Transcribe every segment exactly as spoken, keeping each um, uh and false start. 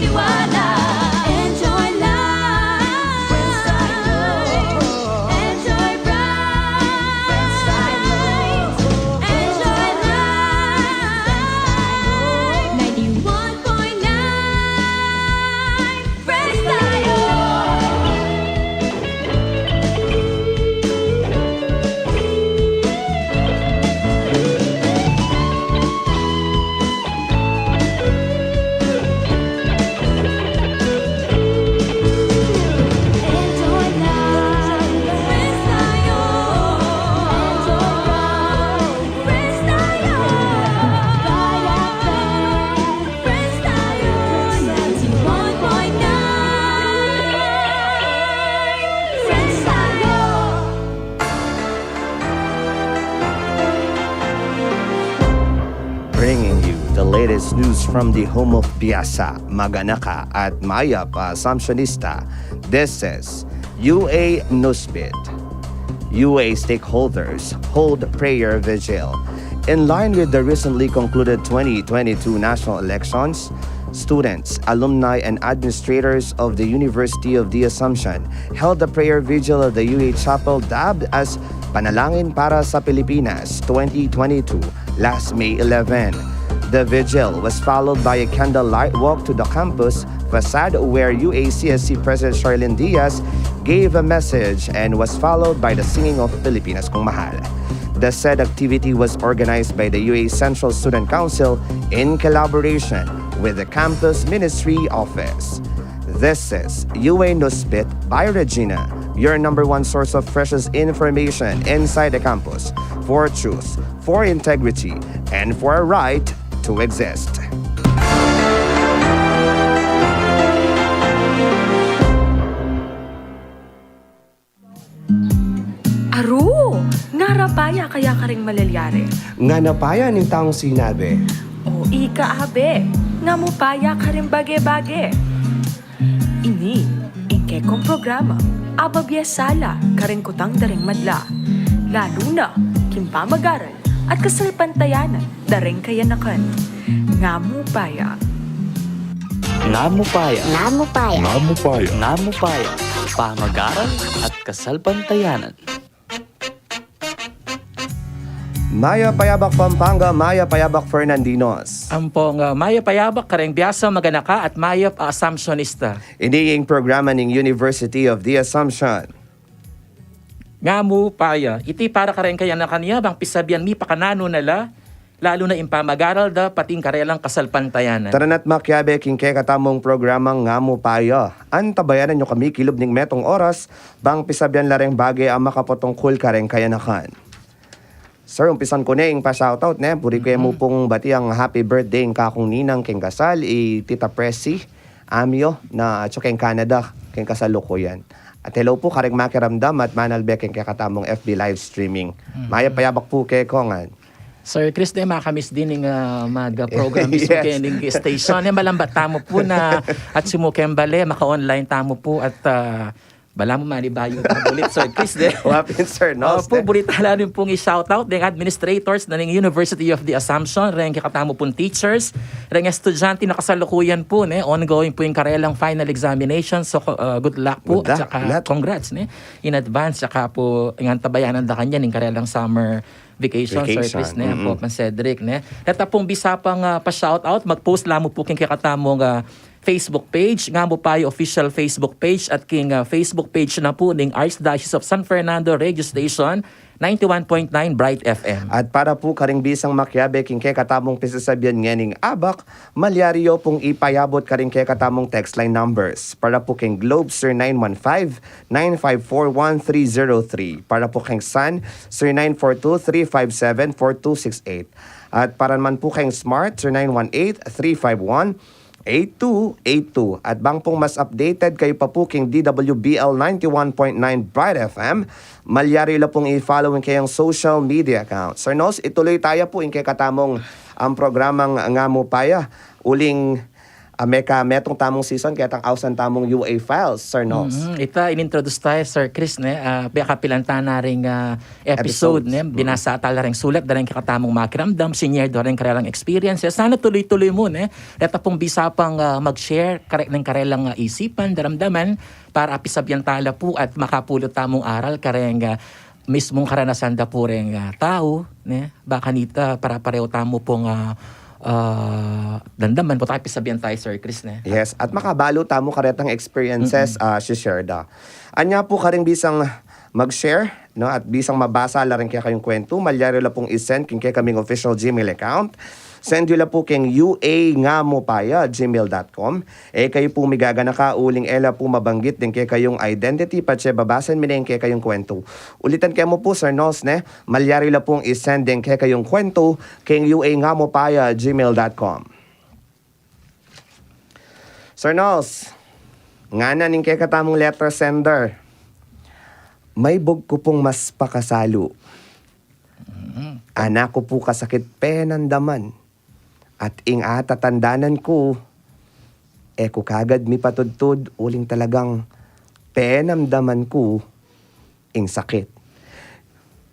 Enjoy life. Enjoy bright. Enjoy life. Ninety-one point nine Fresh Tayo. Bringing you the latest news from the home of Biasa, Maganaka at Mayap a Assumptionista. This is U A Newsbeat. U A stakeholders hold prayer vigil. In line with the recently concluded twenty twenty-two national elections, students, alumni, and administrators of the University of the Assumption held the prayer vigil at the U A Chapel, dubbed as Panalangin para sa Pilipinas twenty twenty-two, last May eleven. The vigil was followed by a candlelight walk to the campus facade, where U A C S C President Sharlene Diaz gave a message and was followed by the singing of Pilipinas Kong Mahal. The said activity was organized by the U A Central Student Council in collaboration with the Campus Ministry Office. This is U A Newsbeat by Regina, your number one source of freshest information inside the campus, for truth, for integrity, and for a right to exist. Aru, ngara paya kaya karing malalyari? Ngana paya ning taung sinabi. O ika, abe, ngamu paya karing bage-bage. Ini ing kekong programa, ababie sala karing kutang da reng madla, lalu na king pamagaral at kasalpantayanan da reng kayanakan. Ngamu paya. Ngamu paya. Ngamu paya. Ngamu paya. Ngamu paya. Pamagaral at kasalpantayanan. Mayap a yabak Pampanga, mayap a yabak Fernandinos. Ampong, ah, mayap a yabak kareng Biasa, Maganaka at Mayap a Assumptionista. Ini ing programa ning University of the Assumption. Ngamu paya. Iti para kareng kayanakan ya, bang pisabian mi pakananu na la, lalu na ing pamagaral da, pati ing karelang kasalpantayanan. Tara na't makiabe king kekatamung programang Ngamu paya. Antabayanan yu kami kilub ning metung oras, bang pisabian la reng bage a makapatungkul kareng kayanakan. Sir, umpisan ku ne ing pa-shoutout, ne. Buri ku mu pung batian ing happy birthday ing kakung ninang king kasal, i Tita Presi Amio, na atsu keng Canada keng kasalukuyan. At hello pu kareng makiramdam at manalbe keng kekatamung F B live streaming. Mayap a yabak pu kekong. Sir Chris, ne, makamiss din ing, ah, mag-program mismu keng station. Ne, malambat tamu pu na atsu mu keng bale, maka-online tamu pu at, ah, balamu manibayu ta bulit, Sir Chris, ne. Wa pin, sir, no? Opu, bulit ta la rin pung i-shoutout deng administrators na ning University of the Assumption, reng kekatamu pung teachers, reng estudyante na kasalukuyan pu, ne, ongoing pu ing karelang final examination. So, uh, good luck pu, at saka congrats, ne, in advance, saka pu ing antabayanan da kanyan ing karelang summer vacation, Sir Chris, ne, Pope Cedric, ne. Keta pung bisa pang, ah, pa-shoutout, mag-post la mu pu king kekatamung, ah, Facebook page, Ngamu Paya official Facebook page, at king, ah, Facebook page na pu ning Archdiocese of San Fernando Radio Station, ninety-one point nine Bright F M. At para pu karing bisang makiabe king kekatamung pisasabian ngening abak, malyari yu pung ipayabut karing kekatamung text line numbers. Para pu king Globe, zero nine one five, nine five four, one three zero three. Para pu king Sun, zero nine four two, three five seven, four two six eight. At para naman pu king Smart, zero nine one eight, three five one, eight two eight two. At bang pung mas updated kayu pa pu king D W B L ninety-one point nine Bright F M, malyari yu la pung i-follow ing kayang social media accounts. Sir Nos, ituloy taya pu ing kekatamung, ang programang Ngamu Paya. Uling Ah, meka metung tamung season ketang ausan tamung U A files, Sir Nels. Mm, ita, inintroduce taya, Sir Chris, ne? Ah, pekapilan ta na ring, ah, episode, episode, ne? Mm. Binasa ta la ring sulat da ring kekatamung makiramdam, sinyer da ring karelang experiences. Sana tuloy-tuloy mu, ne? Reta pung bisa pang, ah, mag-share kare-, ning karelang, ah, isipan, daramdaman, para apisabian ta la pu at makapulot tamung aral kareng, ah, mismung karanasan da pu reng, ah, tau, ne? Baka nita, para pareho tamu pung, ah, ah, damdaman pu, apisabian taya, Sir Chris, ne? Yes, at makabalu tamu karetang experiences, mm-mm, ah, si-share da. Anya pu, karing bisang mag-share, no, at bisang mabasa la ring kekayung kuwentu, malyari la pung i-send king kekaming official Gmail account. Send yu la pu keng U A Nga Mu Paya at gmail dot com. E kayu pu migaganaka uling e la pu mabanggit deng kekayung identity patse babasan mi ne ing kekayung kuwentu. Ulitan ke mu pu, Sir Nels, ne? Malyari la pung i-send deng kekayung kuwentu keng U A Nga Mu Paya at gmail dot com. Sir Nels, ngana ning kekatamung letter sender, maibug ku pung mas pakasalu. Mm. Ana ku pu kasakit penamdaman. At ing atatandanan ku, e ku kagad mipatudtud uling talagang penamdaman ku ing sakit.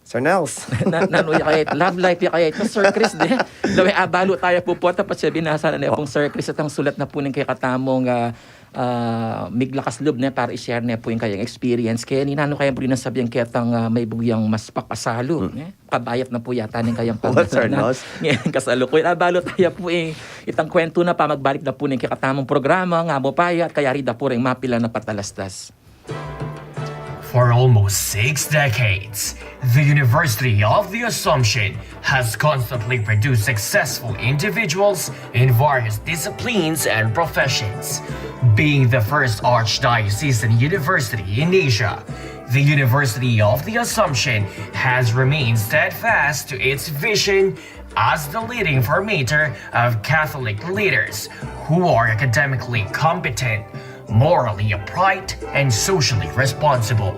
Sir Nels. Na, nanu ya kaya, love life ya kaya ita, Sir Chris, de? Lawe, abalu taya pu pota, patse binasa na ne pung Sir Chris, at ang sulat na pu ning kekatamung, ah, ah, miglakas lub, ne, para i-share ne pu ing kayang experience. Kaya ninanu kaya pu rin nasabian ketang, ah, maibug yang mas pakasalu, ne? Kabayat na pu yata ning kayang pagdala. Sir Nels. Ngening kasalukuyan, abalu taya pu ing itang kuwentu na pamagbalik na pu ning kekatamung programa, Nga Mu Paya, at kayari da pu ring mapilan a patalastas. For almost six decades, the University of the Assumption has constantly produced successful individuals in various disciplines and professions. Being the first archdiocesan university in Asia, the University of the Assumption has remained steadfast to its vision as the leading formator of Catholic leaders who are academically competent, morally upright, and socially responsible.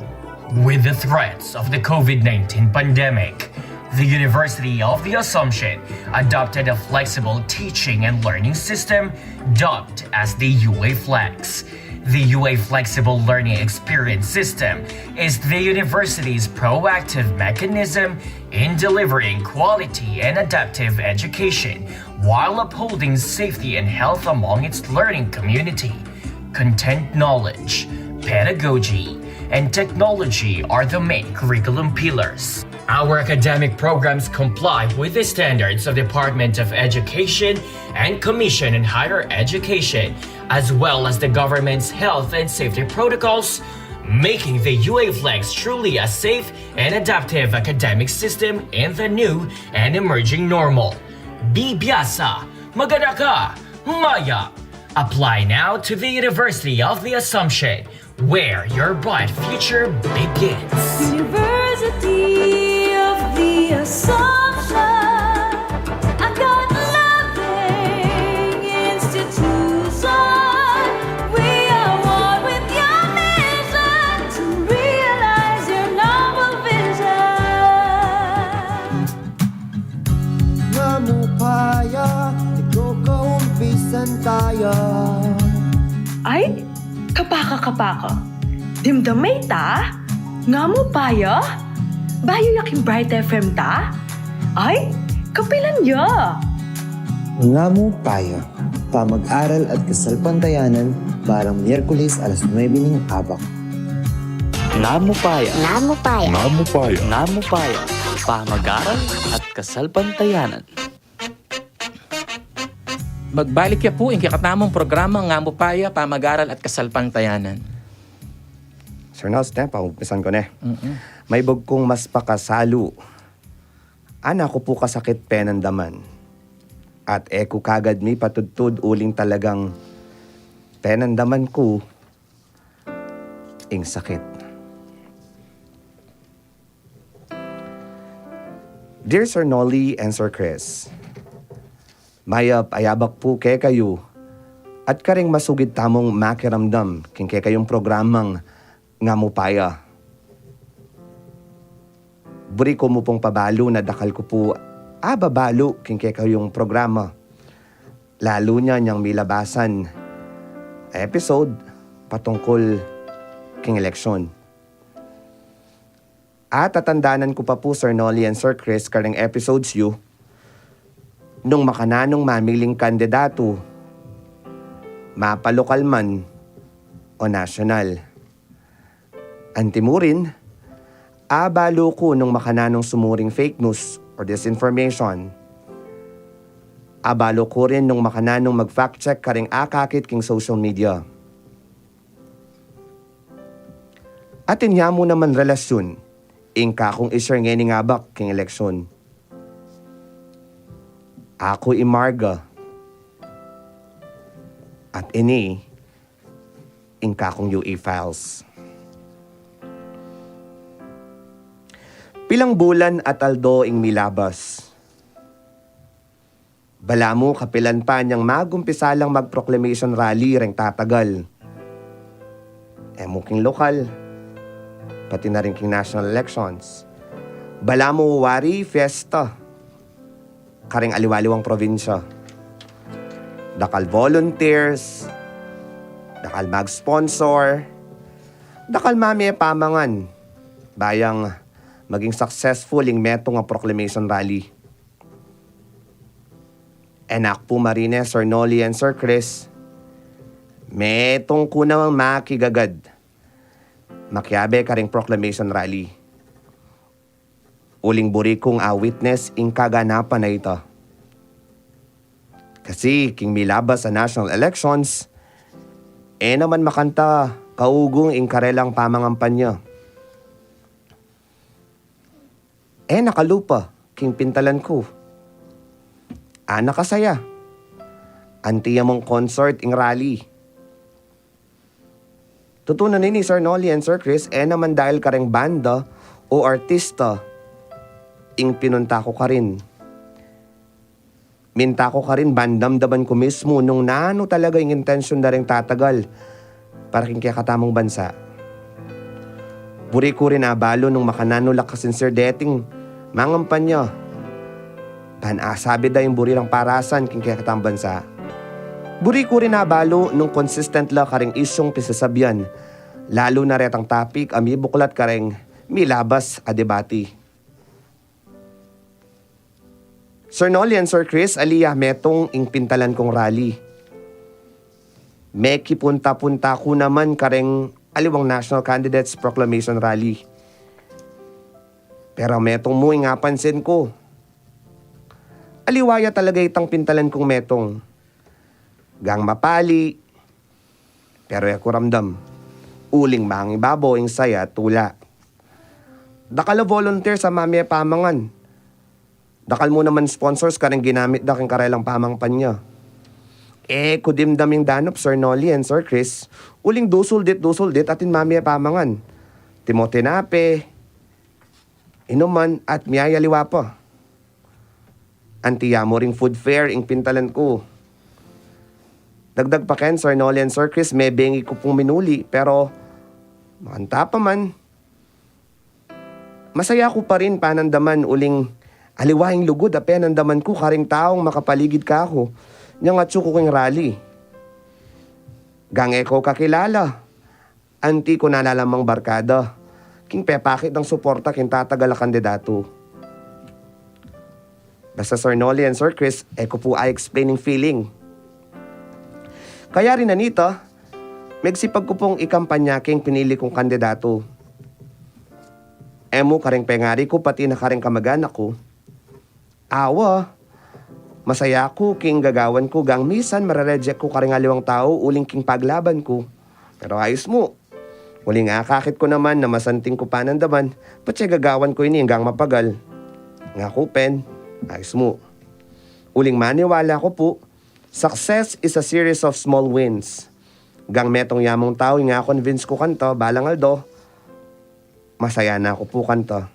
With the threats of the COVID nineteen pandemic, the University of the Assumption adopted a flexible teaching and learning system dubbed as the U A Flex. The U A Flexible Learning Experience System is the university's proactive mechanism in delivering quality and adaptive education while upholding safety and health among its learning community. Content knowledge, pedagogy, and technology are the main curriculum pillars. Our academic programs comply with the standards of Department of Education and Commission on Higher Education, as well as the government's health and safety protocols, making the U A Flex truly a safe and adaptive academic system in the new and emerging normal. Bibiasa, maganaka, mayap. Apply now to the University of the Assumption, where your bright future begins. University of the Assumption, a God-loving institution. We are one with your mission to realize your noble vision. Nga mu paya, ikaw kaumpisan taya. Ay, kapaka, kapaka. Dimdam me ita? Nga mu paya? Bayu ya king Bright F M ta? Ay, kapilan ya? Nga mu paya, pamag-aral at kasalpantayanan, barang Miyerkules alas nuebe ning abak. Nga mu paya. Nga mu paya. Nga mu paya. Nga mu paya, pamag-aral at kasalpantayanan. Magbalik ya pu ing kekatamung programa, Nga mu paya, pamag-aral at kasalpantayanan. Sir Nels, ne, paumpisan ku ne. Mm-mm. Maibug kung mas pakasalu. Ana ku pu kasakit penandaman. At e ku kagad mipatudtud uling talagang penandaman ku ing sakit. Dear Sir Nolly and Sir Chris, mayap a yabak pu kekayu at karing masugid tamung makiramdam king kekayung programang Nga mu paya. Buri ku mu pung pabalu na dakal ku pu ababalu king kekayung programa. lalu na inyang milabasan a episode patungkul king eleksyon. At tatandanan ku pa pu, Sir Nolly and Sir Chris, karing episodes yu, nung makananung mamiling kandidatu, mapalokal man o nasyonal. Antimurin, abalu ku nung makananung sumuring fake news or disinformation. Abalu ku rin nung makananung mag-fact check karing akakit king social media. Atin ya mu naman relasyun ing kakung i-share ngening abak king eleksyon. Aku i Marga. At ini ing kakung U E Files. Pilang bulan at aldo ing milabas. Balamu kapilan pa inyang magumpisa lang mag-proclamation rally reng tatagal. E mu king lokal, pati na rin king national elections. Balamu wari fiesta karing aliwa-liwang probinsya. Dakal volunteers, dakal mag-sponsor, dakal mamie pamangan, ba yang maging successful ing metung a proclamation rally. E na ku pu marine, Sir Nolly and Sir Chris, metung ku namang makigagad makiabe karing proclamation rally. Uling buri kung a-witness ing kaganapan a ita. Kasi king milabas a national elections, e naman makanta kaugung ing karelang pamangampanya. E nakalupa king pintalan ku. A nakasaya. Anti ya mung concert ing rally. Tutu na nini, Sir Nolly and Sir Chris, e naman dahil kareng banda o artista ing pinunta ku karin. Minta ku karin ban damdaman ku mismu nung nanu talaga ing intensyun da reng tatagal para king kekatamung bansa. Buri ku rin abalu nung makananu la kasinsir deting mangampanya ban asabi da ing buri rang parasan king kekatamung bansa. Buri ku rin abalu nung consistent la karing isyung pisasabian, lalu na retang topic a mibuklat kareng milabas a debati. Sir Nolly and Sir Chris, ali ya metung ing pintalan kung rally. Mekipunta-punta ku naman kareng aliwang national candidates proclamation rally. Pero metung mu ing apansin ku. Aliwa ya talaga itang pintalan kung metung. Gang mapali, pero e ku ramdam. Uling mangibabaw ing saya tula. Dakal a volunteers a mamie pamangan. Dakal mu naman sponsors kareng ginamit da king karelang pamangampanya. E ku dimdam ing danup, Sir Nolly and Sir Chris, uling dusuldit, dusuldit atin mamie pamangan. Timo tinape, inuman at miyayaliwa pa. Anti ya mu ring food fair ing pintalan ku. Dagdag pa ken, Sir Nolly and Sir Chris, mebengi ku pung minuli, pero makanta pa man. Masaya ku pa rin panandaman uling aliwa ing lugud a penandaman ku karing taung makapaligid kaku nyang atsu ku king rally. Gang e ku kakilala, anti ku na la namang barkada king pepakit dang suporta king tatagal a kandidatu. Basta Sir Nolly and Sir Chris, e ku pu a-explain ing feeling. Kaya rin anita, megsipag ku pung ikampanya king pinili kung kandidatu. E mu kareng pengari ku pati na kareng kamaganak ku. Awa, masaya ku king gagawan ku gang misan mare-reject ku karing aliwang tau uling king paglaban ku. Pero ayus mu. Uling akakit ku naman na masanting ku panandaman, patse gagawan ku ini anggang mapagal. Ngaku pen, ayus mu. Uling maniwala ku pu, success is a series of small wins. Gang metung ya mung tau ing a-convince ku kanta, balang aldo, masaya na ku pu kanta.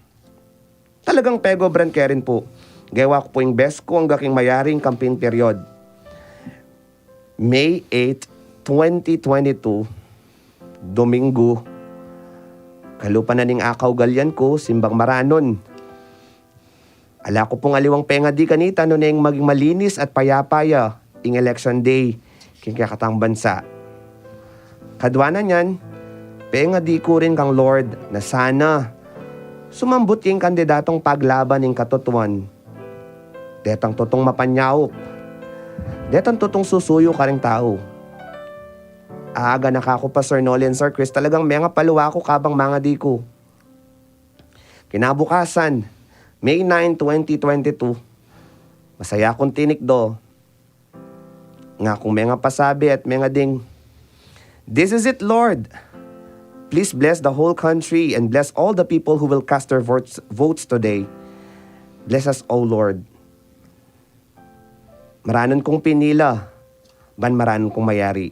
Talagang pegobran ke rin pu. Gewa ku pu ing best ku angga king mayaring campaign period. May eight, twenty twenty-two, Domingo. Kalupa na ning akaugalian ku, simbang maranun. Ala ku pung aliwang pengadi kanita nune ing maging malinis at payapa ya ing election day king kekatang bansa. Kadua na niyan, pengadi ku rin kang Lord na sana sumambut ing kandidatong paglaban ing katutuan. Detang tutung mapanyaup. Detang tutung susuyu karing tau. Aga na kaku pa, Sir Noli and Sir Chris, talagang mengapaluwa ku kabang mangadi ku. Kinabukasan, May nine, twenty twenty-two, masaya kung tinikdo. Nga kung mengapasabi at mengading, "This is it, Lord. Please bless the whole country and bless all the people who will cast their votes, votes today. Bless us, O Lord." Maranan kung pinila, ban maranan kung mayari.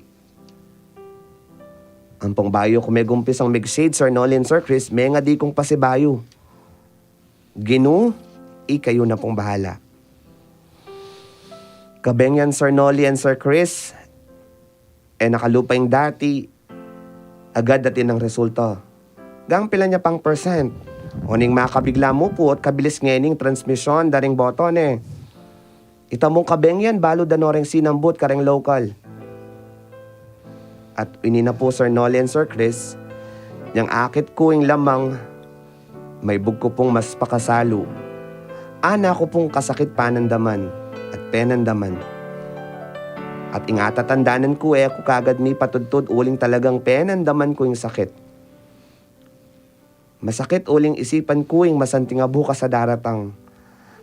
Ampong bayu ku megumpisang mig-shade, Sir Noli and Sir Chris, mengadi kung pasibayu. Ginu, ikayu na pung bahala. Kabeng yan, Sir Noli and Sir Chris, e na kalupa ing dati, agad atin nang resulta. Gang pila nya pang percent. O ning makabigla mu pu at kabilis ngening transmisyon da ring boto, ne. Ita mung kabeng yan, balu da no reng sinambut kareng local. At ini na pu, Sir Noli and Sir Chris, nyang akit ku ing lamang, maibug ku pung mas pakasalu. Ana ku pung kasakit panandaman at penandaman. At ing atatandanan ku, e ku kagad mipatudtud uling talagang penandaman ku ing sakit. Masakit uling isipan ku ing masanting a bukas a daratang.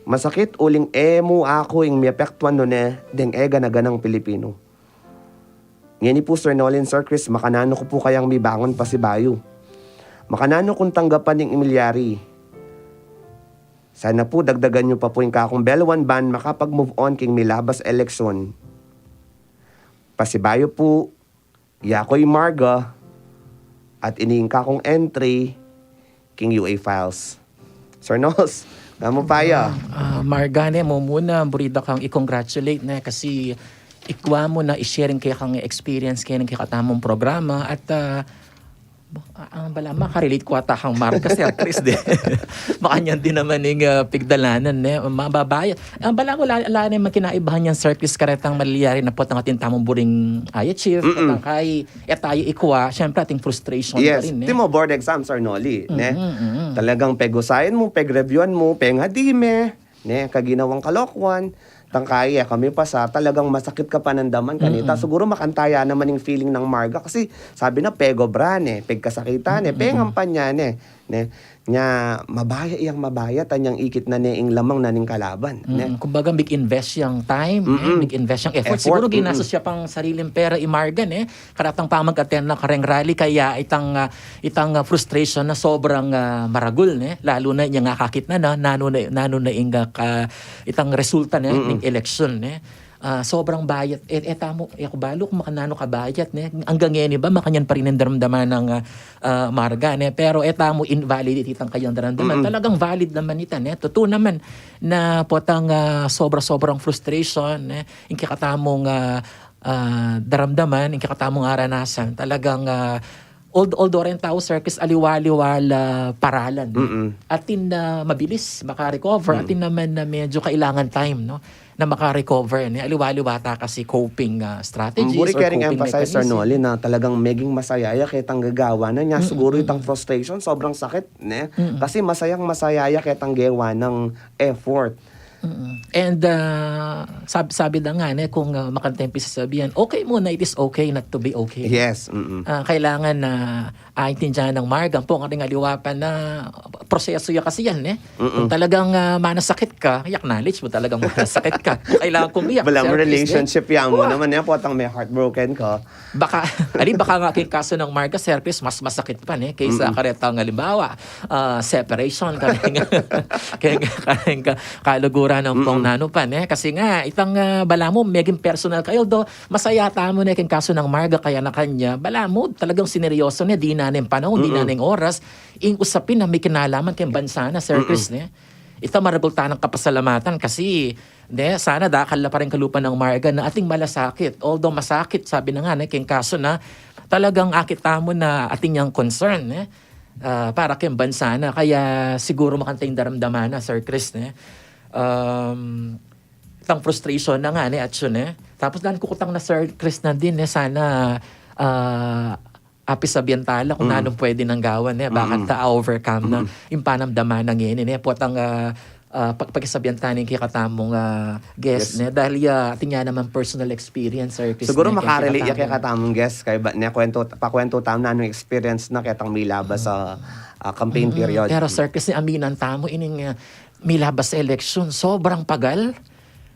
Masakit uling e mu aku ing miapektuan nune deng e gana-ganang Pilipinu. Ngeni pu, Sir Noli and Sir Chris, makananu ku pu kayang mibangun pasibayu? Makananu kung tanggapan ing milyari? Sana pu dagdagan yu pa pu ing kakung belwan ban makapag-move on king milabas eleksyon. Pasibayu pu, yaku i Marga, at ini ing kakung entry king U A Files. Sir Nols, namu paya? Ah, Marga, ne, mumuna, buri da kang i-congratulate, ne, kasi ikua mu na i-share ing kekang experience keng kekatamung programa at, ah, ah, balamu makarelate ku ata kang Marga, Sir Chris, de. Makanyan din naman ing, ah, pigdalanan, ne, mababayat. Ah, balamu ala, ala ne, makinaibahan yang Sir Chris karetang malilyari na potang atin tamung buring i-achieve, mm-mm, potang kay e tayu ikua, syempre, ating frustration pa rin, eh. Yes, timo board exam, Sir Noli, ne? Mm-hmm, mm-hmm. Talagang pag-usayan mu, pag-reviewan mu, pengadi me, ne? Kaginawang kalokuan, tangkay e ka mipasa, talagang masakit ka panandaman kanita. Mm-mm. Siguro makanta ya naman ing feeling nang Marga kasi sabi na, pag-obra ne, pagkasakitan ne, mm-mm, pengampanyan ne, ne? Nya, mabaya yang mabaya, tanyang ikit na ne ing lamang na ning kalaban, ne? Mm, kumbaga, mig-invest yang time, eh, mm-mm, mig-invest yang effort. Effort, siguro, mm-mm, ginastos ya pang sariling pera i Marga, ne? Karetang pamag-attend na kareng rally, kaya itang, ah, itang, ah, frustration na sobrang, ah, maragul, ne? Lalu na inyang akakit na, na, nanu na, nanu na ing, ah, ka-, itang resulta, ne, mm-mm, ning eleksyon, ne? Ah, sobrang bayat. E, e tamu, e ku balu kung makananu kabayat, ne? Anggang ngeni ba, makanyan pa rin ing daramdaman nang, ah, ah, Marga, ne? Pero e tamu invalidate itang kayang daramdaman. Mm-mm. Talagang valid naman ita, ne? Tutu naman na potang, ah, sobra-sobrang frustration, ne? Ing kekatamung, ah, ah, daramdaman, ing kekatamung aranasan, talagang, ah, Ald-, although reng tau, Sir Chris, aliwa-aliwa la paralan, eh. Mm-mm. Atin na mabilis maka-recover, mm, atin naman na medyo kailangan time, no, na maka-recover, ne? Aliwa-aliwa ta kasi coping, ah, strategies or coping mechanism. Buri keng emphasize, Sir Noli, na talagang meging masaya ya ketang gagawan na nya, mm-mm, siguro itang frustration, sobrang sakit, ne? Mm-mm. Kasi masayang masaya ya ketang gewa nang effort. Mm-mm. And, ah, sab-, sabi da nga, ne, kung, ah, makanta yang pisasabian, okay muna, it is okay not to be okay. Yes, mm-mm. Ah, kailangan na aintindihan nang Marga, ampong karing aliwa pa na proseso ya kasi yan, ne? Mm-mm. Kung talagang, ah, manasakit ka, i-acknowledge mu talagang manasakit ka. Kailangan kung iyak, balamu relationship ya mu naman, ne, potang me heartbroken ka. Baka, ali, baka nga keng kasu nang Marga, Sir Chris, mas masakit pa, ne, kaysa, mm-mm, karetang, halimbawa, ah, separation, kareng, kareng, kareng ka-, kaluguran ampong, mm-mm, nanu pa, ne? Kasi nga, itang, ah, balamu, meging personal kayu, although masaya tamu, ne, keng kasu nang Marga, kaya na kanya, balamu, talagang sineryoso ne, dinan ne ing panaun, dinan, mm-mm, ne ing oras, ing usapin na may kinalaman keng bansa na, Sir, mm-mm, Chris, ne? Ita maragul ta nang kapasalamatan kasi, ne, sana dakal la pa rin kalupa nang Marga na ating malasakit. Although masakit, sabi na nga, ne, keng kasu na, talagang akit tamu na atin yang concern, ne? Ah, para keng bansa na. Kaya siguro makanta ing daramdaman na, Sir Chris, ne? Um, itang frustration na nga, ne, atsu, ne? Tapos dan ku kutang na Sir Chris na din, eh, sana, ah, apisabian tala kung nanung pwede nang gawan, eh, bakanta a-overcome na ing panamdaman na ngeni, eh, potang, ah, ah, pag-, pakisabian ta ning kekatamung, ah, guest, ne, dahil ya, atin ya naman personal experience, Sir Chris, siguro ne, makarelate ya kekatamung guest, kaya ba, ne, kwento, pakwento tamu nanung experience na ketang milabas a, ah, campaign period. Pero, Sir Chris, ne, aminan tamu ining, ah, milabas a eleksyon, sobrang pagal.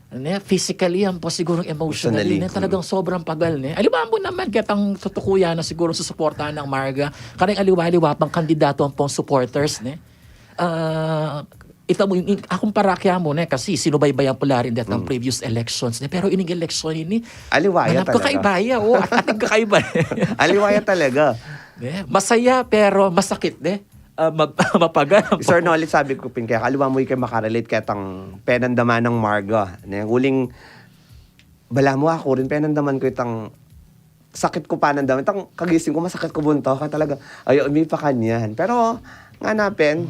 Ne, physically, ampo siguro emotionally, ne, talagang sobrang pagal, ne. Aliwa mu naman, ketang tutukuyan na siguro susuportahan nang Marga. Kareng aliwa-aliwa pang kandidato ampong supporters, ne. Ah, ita mu, in, in, akung parakya mu, ne, kasi sinubaybayan ku la rin detang previous elections, ne. Pero ining eleksyon ini, aliwa ya talaga. Kakaiba ya, o, atin kakaiba. Aliwa ya talaga. Ne, masaya, pero masakit, ne. Ah, ma-, mapagal. Sir Nolly, sabi ku pin kaya, aliwa mu ikay makarelate ketang penandaman nang Marga. Ne, uling, bala mu aku rin, penandaman ku itang sakit ku panandaman. Itang kagising ku, masakit ku bunto. Kaya talaga, ayaw, umipakanyan. Pero, ngana pin,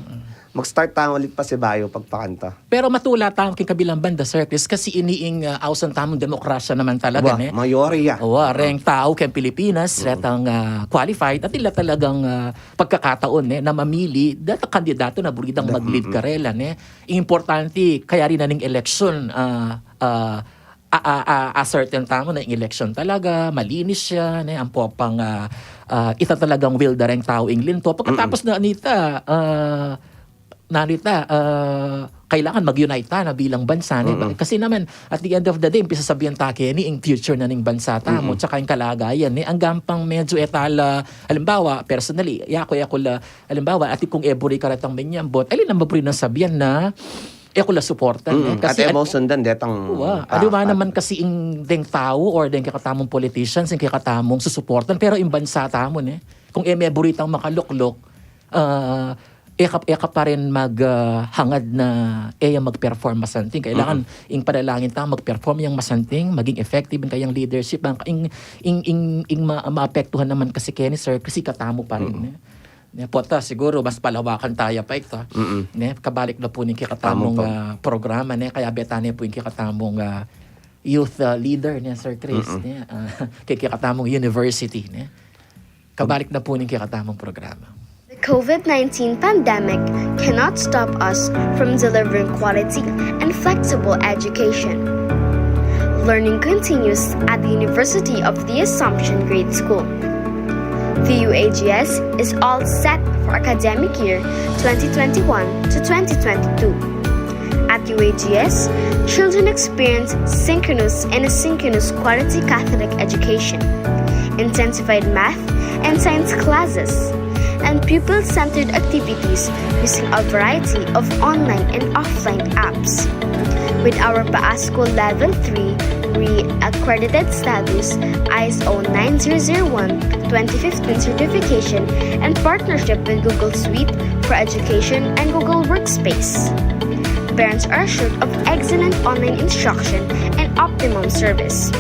mag-start tamu ulit pasibayu pagpakanta. Pero matula tamu king kabilang banda, Sir Chris, kasi ini ing, ah, ausan tamung demokrasya naman talaga, ne? Mayorya. Wa, reng tau keng Pilipinas, retang, ah, qualified, at ila talagang, ah, pagkakataon, ne, na mamili, detang kandidato na buri dang mag-lead karela, ne? Importante, kaya rin na ning eleksyon, ah, ah, a, a, a, a certain tamu na ing eleksyon talaga, malinis ya, ne, ampo pang, ah, ah, ita talagang will da reng tau ing linto. Pagkatapos na nita, ah, na nita, ah, kailangan mag-unite ta na bilang bansa, ne? Kasi naman, at the end of the day, ing pisasabian ta keni, ing future na ning bansa tamu, tsaka ing kalagayan, ne? Anggang pang medyo e ta la, halimbawa, personally, yaku, yaku la, halimbawa, atin kung e buri karetang menyambot, ali na maburi nang sabian na, e ku la suportan, eh. Kasi at e mu sundan detang, wa, aliwa naman kasi ing deng tau or deng kekatamung politicians, ing kekatamung susuportan, pero ing bansa tamu, ne, kung e me buri tang makalukluk, ah, e ka, e ka pa rin mag, ah, hangad na e yang mag-perform masanting. Kailangan ing panalangin ta mag-perform yang masanting, maging effective ing kayang leadership. Ang, ing, ing, ing, ing ma-, maapektuhan naman kasi keni, Sir, kasi katamu pa rin, eh. Ne, pota, siguro mas palawakan taya pa ita. Ne, kabalik na pu ning kekatamung, ah, programa, ne, kaya beta ne pu ing kekatamung, ah, youth, ah, leader, ne, Sir Chris, ne, ah, keng kekatamung university, ne. Kabalik na pu ning kekatamung programa. The COVID nineteen pandemic cannot stop us from delivering quality and flexible education. Learning continues at the University of the Assumption Grade School. The U A G S is all set for academic year twenty twenty-one to twenty twenty-two. At U A G S, children experience synchronous and asynchronous quality Catholic education, intensified math and science classes, and pupil-centered activities using a variety of online and offline apps. With our PAASCU Level three re-accredited status, ISO nine zero zero one twenty fifteen certification, and partnership with Google Suite for Education and Google Workspace, parents are assured of excellent online instruction and optimum service.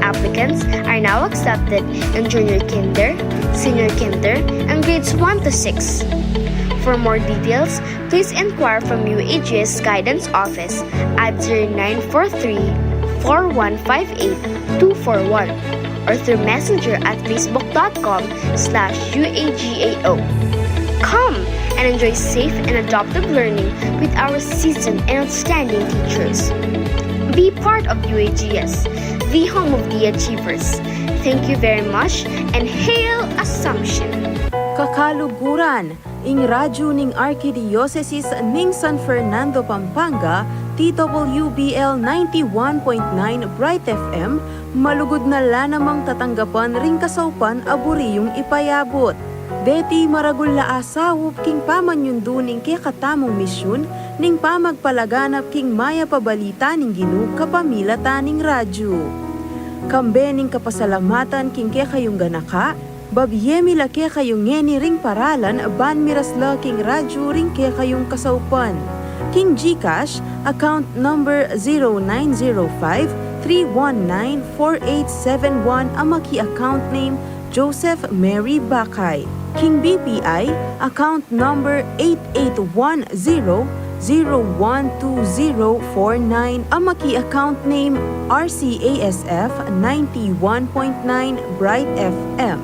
Applicants are now accepted in junior kinder, senior kinder, and grades one to six. For more details, please inquire from U A G S Guidance Office at zero nine four three, four one five eight, two four one or through Messenger at facebook dot com slash U A G A O. Come and enjoy safe and adaptive learning with our seasoned and outstanding teachers. Be part of U A G S, the home of the achievers. Thank you very much and hail Assumption! Kakaluguran, ing radyu ning Arkidiosesis ning San Fernando, Pampanga, T W B L ninety-one point nine Bright F M, malugud na la namang tatanggapan ring kasaupan a buri yung ipayabut. Deti maragul la a saup king pamanyundu ning kekatamung misyun ning pamagpalaganap king mayap a balita ning Ginu kapamilatan ning radyu. Kambe ning kapasalamatan king kekayung ganaka, babie mi la kekayu ngeni ring paralan ban miras la king radyu ring kekayung kasaupan. King GCash, account number zero nine zero five, three one nine, four eight seven one, a maki-account name Joseph Mary Bakay. King BPI, account number eight eight one zero zero one two zero four nine, a maki account name R C A S F ninety-one point nine Bright F M.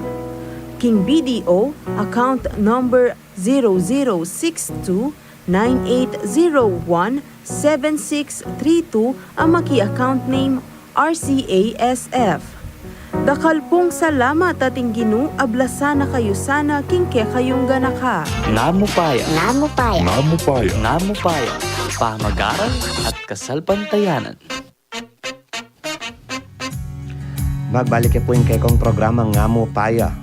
King B D O, account number zero zero six two nine eight zero one seven six three two, a maki account name R C A S F. Dakal pung salamat, ating Ginu, ablasan na kayu sana king kekayung ganaka. Ngamu paya. Ngamu paya. Ngamu paya. Ngamu paya. Pamagaral at kasalpantayanan. Magbalik ya pu ing kekong programang Ngamu Paya.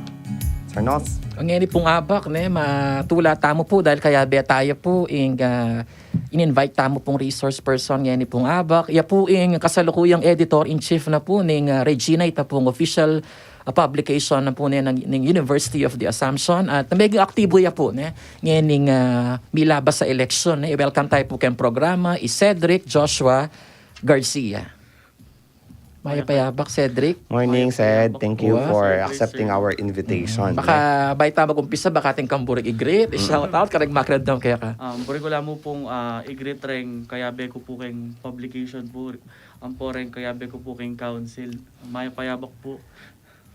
Sir Nos? Ngeni pung abak, ne, matula tamu pu dahil kayabe taya pu ing, ah, in-invite tamu pung resource person ngeni pung abak. Ya pu ing kasalukuyang editor-in-chief na pu ning, ah, Regina, ita pung official, ah, publication na pu ne ning, ning University of the Assumption. At meging aktibo ya pu, ne, ngening, ah, milabas a election, ne. I-welcome taya pu keng programa i Cedric Joshua Garcia. Mayap a abak, Cedric. Morning, Mayap a Ced. Abak. Thank you for accepting our invitation. Baka bayu ta mag-umpisa, baka atin kang buring i-greet, i-shout out, kareng makiramdam keka. Um, buri ku la mu pung, ah, i-greet reng kayabe ku pu keng publication pu, ampo reng kayabe ku pu keng council. Mayap a abak pu.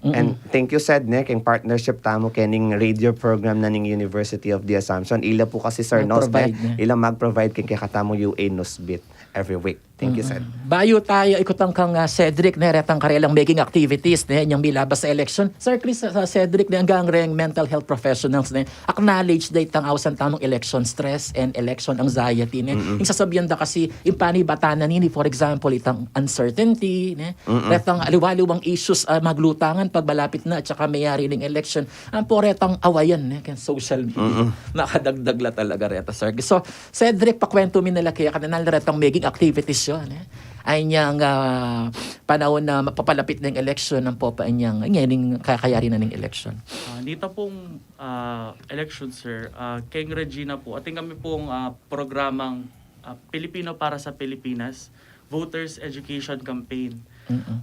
And thank you, Ced, ne, keng partnership tamu kening radio program na ning University of the Assumption. Ila pu kasi, Sir Nos, ne, ila mag-provide keng kekatamung U A Newsbeat every week. Thank you, Ced. Bayu taya ikutang kang, ah, Cedric, ne, retang karelang meging activities, ne, inyang milabas a election. Sir Chris, ah, Cedric, ne, anggang reng mental health professionals, ne, acknowledge da itang ausan tamung election stress and election anxiety, ne. Ing sasabian da kasi, ing panibatan na nini, for example, itang uncertainty, ne, retang aliwa-aliwang issues, ah, maglutangan pag malapit na, at saka meyari ning election. Ampo retang awayan, ne, keng social media. Makadagdag la talaga reta, sir. So, Cedric, pakuwentu mi na la kaya kananal retang meging activities yu, ne. Ay niyang, ah, panaun na mapapalapit na ing election, ampo pa inyang, ngening kakayari na ning election. Ah, nita pung, ah, election, sir, ah, keng Regina pu, atin kami pung, ah, programang, ah, Pilipino para sa Pilipinas, Voters Education Campaign.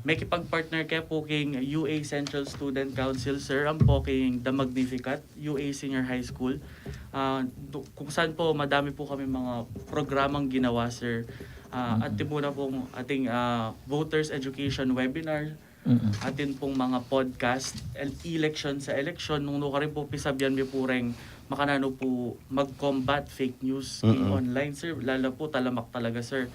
Mekipag-partner ke pu king U A Central Student Council, sir, ampo king The Magnificat, U A Senior High School. Ah, du-, kung saan po, madami po kami mga programang ginawa, sir. Ah, atin muna pong ating, ah, voters education webinar, atin pong mga podcast, el-, election sa election, nung nukarin po, pisabian mi po reng makananu po mag-combat fake news in online, sir. Lalo po, talamak talaga, sir.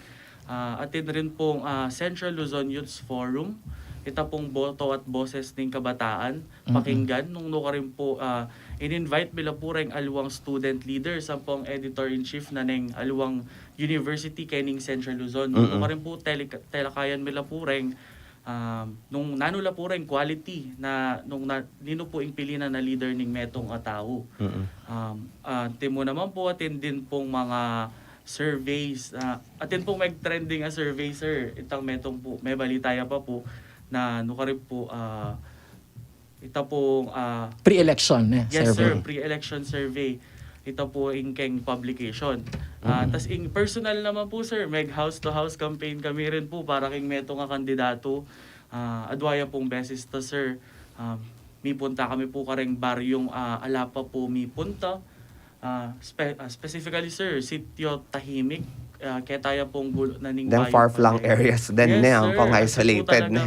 Ah, atin rin pong, ah, Central Luzon Youths Forum, ita pong boto at boses ning kabataan, pakinggan, nung nukarin po, ah, in-invite mi la po reng aliwang student leaders, ampong editor-in-chief na neng aliwang university kening Central Luzon. Nung nukarin po, tele-, telakayan mi la po reng, ah, nung nanu la po reng quality na, nung na, ninu po ing pili na na leader ning metung a tau. Um, ah, atin mu naman po, atin din pong mga surveys, ah, atin pong meg-trending a survey, sir. Itang metung po, mebalita ya pa po na nukarin po, ah, ita pong, ah, pre-election, eh, yes, survey. Sir, pre-election survey. Ita po ing keng publication. Ah, tas ing personal naman po, sir, meg house-to-house campaign kami rin po para keng metung a kandidato. Ah, adwa ya pong beses ta, sir. Ah, mipunta kami po kareng baryong, ah, ala pa po mipunta. Ah, spe-, ah, specifically, sir, Sitio Tahimik, ah, keta ya pong gulo na ning bayung far-flung areas din, yes, ne, sir, ampong isolated, ne.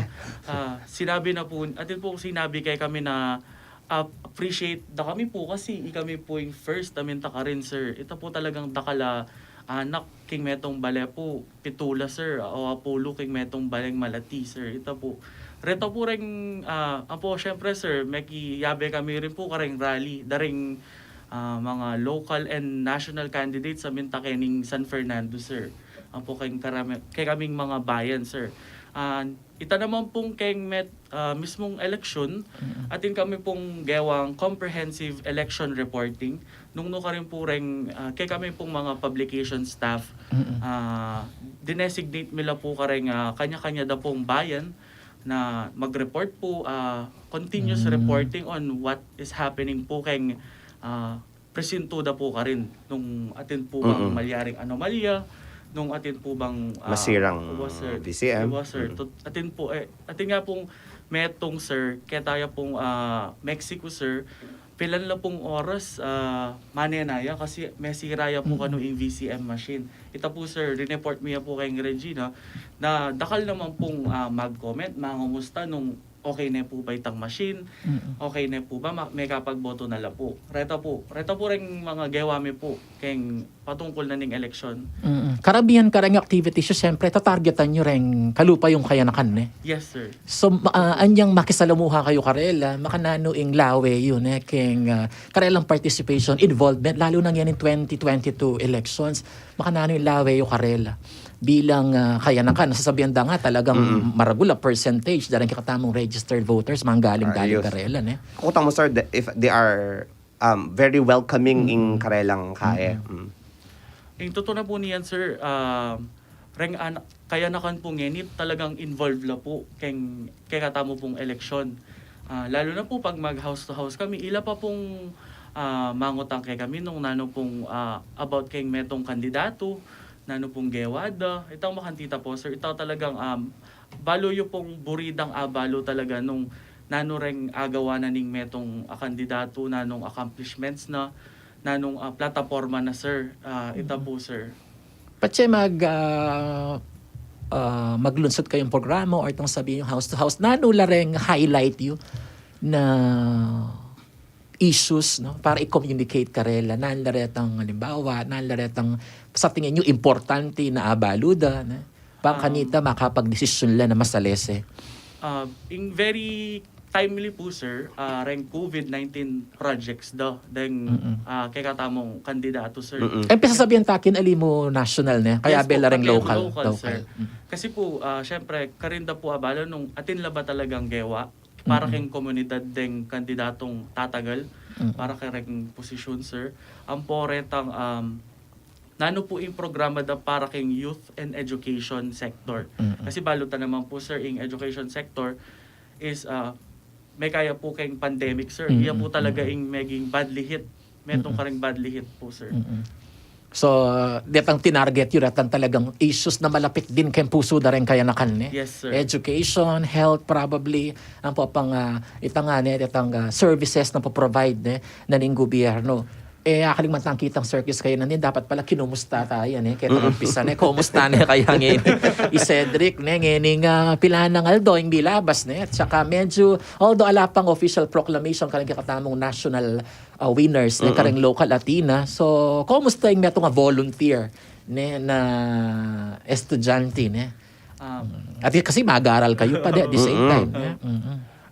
Ah, sinabi na po, atin po sinabi kekami na, ah, appreciate da kami po kasi ikami po ing first a minta karin, sir. Ita po talagang dakal a anak king metung bale po, pitu la, sir, o apulu king metung baleng malati, sir. Ita po. Reta po reng, ah, apo, syempre, sir, mekiyabe kami rin po kareng rally, da ring, ah, mga local and national candidates a minta kening San Fernando, sir. Apo, keng karami-, kekaming mga bayan, sir. Ah, ita naman pong keng met-, ah, mismong eleksyon, atin kami pong gewang comprehensive election reporting. Nung nukarin po reng, ah, kekami pong mga publication staff, ah, dinesignate mi la po kareng, ah, kanya-kanya da pong bayan na mag-report po, ah, continuous reporting on what is happening po keng, ah, presinto da po karin. Nung atin po bang malyaring anomalya, nung atin po bang, ah, masirang V C M. Opo, sir. Tut-, atin po, eh, atin nga pong metung, sir, keta ya pong, ah, Mexico, sir, Pilan la pung oras, ah, manenaya kasi mesira ya pu kanu ing V C M machine. Ita pu, sir, rineport mi ya pu keng Regina na dakal naman pung, ah, mag-comment, mangumusta nung okay ne pu ba itang machine, okay ne pu ba, ma-, mekapagboto na la pu. Reta pu, reta pu reng mga gewa mi pu keng patungkul na ning eleksyon. Mm. Karamihan kareng activities yu, siyempre, tatargetan yu reng kalupa yung kayanakan, ne? Yes, sir. So, ma-, ah, anyang makisalamuha kayu karela, makananu ing lawe yu, ne? Keng, ah, karelang participation, involvement, lalo na ngeni twenty twenty-two elections, makananu ing lawe yu karela? Bilang, ah, kayanakan, sasabian da nga talagang maragul a percentage dareng kekatamung registered voters manggaling-galing karela, ne? Kutang mu, sir, the- if they are um, very welcoming ing karelang kae. Mm. Ing tutu na pu niyan, sir, ah, reng an-, kayanakan pu ngeni talagang involved la pu keng, kekatamu pung eleksyon. Ah, lalo na pu pag mag house to house kami, ila pa pung, ah, mangutang kekami nung nanu pung, ah, about keng metung kandidatu, nanu pung gewa da. Itang makantita pu, sir, ita talagang, um, balu yu pung buri dang abalu talaga nung nanu reng agawa na ning metung a kandidatu, nanung accomplishments na, nanung, ah, plataporma na, sir. Ah, ita pu, sir. Patse mag, ah, ah, maglunsad kayung programa or itang sabihin yung house to house, nanu la reng highlight yu na issues, no? Para i-communicate karela, nanu la retang, halimbawa, nanu la retang sa tingin yu importante na abalu da, ne? Bang kanita makapagdesisyon la na masalese. Ah, ing very timely pu, sir, ah, reng COVID nineteen projects da, deng, ah, kekatamung kandidatu, sir. E, pin sasabian ta king ali mu national, ne? Kaya bela reng local, local, sir. Kasi pu, ah, syempre, karin da pu abalu nung atin la ba talagang gewa para keng komunidad deng kandidatung tatagal para kareng posisyon, sir. Ampo retang, um, nanu pu ing programa da para keng youth and education sector. Kasi balu ta naman pu, sir, ing education sector is, ah, mekaya pu keng pandemic, sir. Iya pu talaga ing meging badly hit. Metung kareng badly hit pu, sir. So, detang tinarget yu, detang talagang issues na malapit din keng pusu da reng kayanakan, ne? Yes, sir. Education, health, probably, ampo pang, ah, itang, ah, ne, detang, ah, services na po-provide, ne, na ning gobyerno. E, akaling man tang kitang circus kayu na nin, dapat pala kinumusta taya, ne, ketang umpisa, ne, kumusta ne kaya ngeni i Cedric, ne, ngeni, ah, pilan nang aldo ing milabas, ne, at saka medyo, although ala pang official proclamation kareng kekatamung national ah, winners, ne, kareng local atin, ah. So, kumusta ing metung a volunteer, ne, na estudyante, ne? Um, at kasi mag-aral kayu pa, de, at the same time, ne?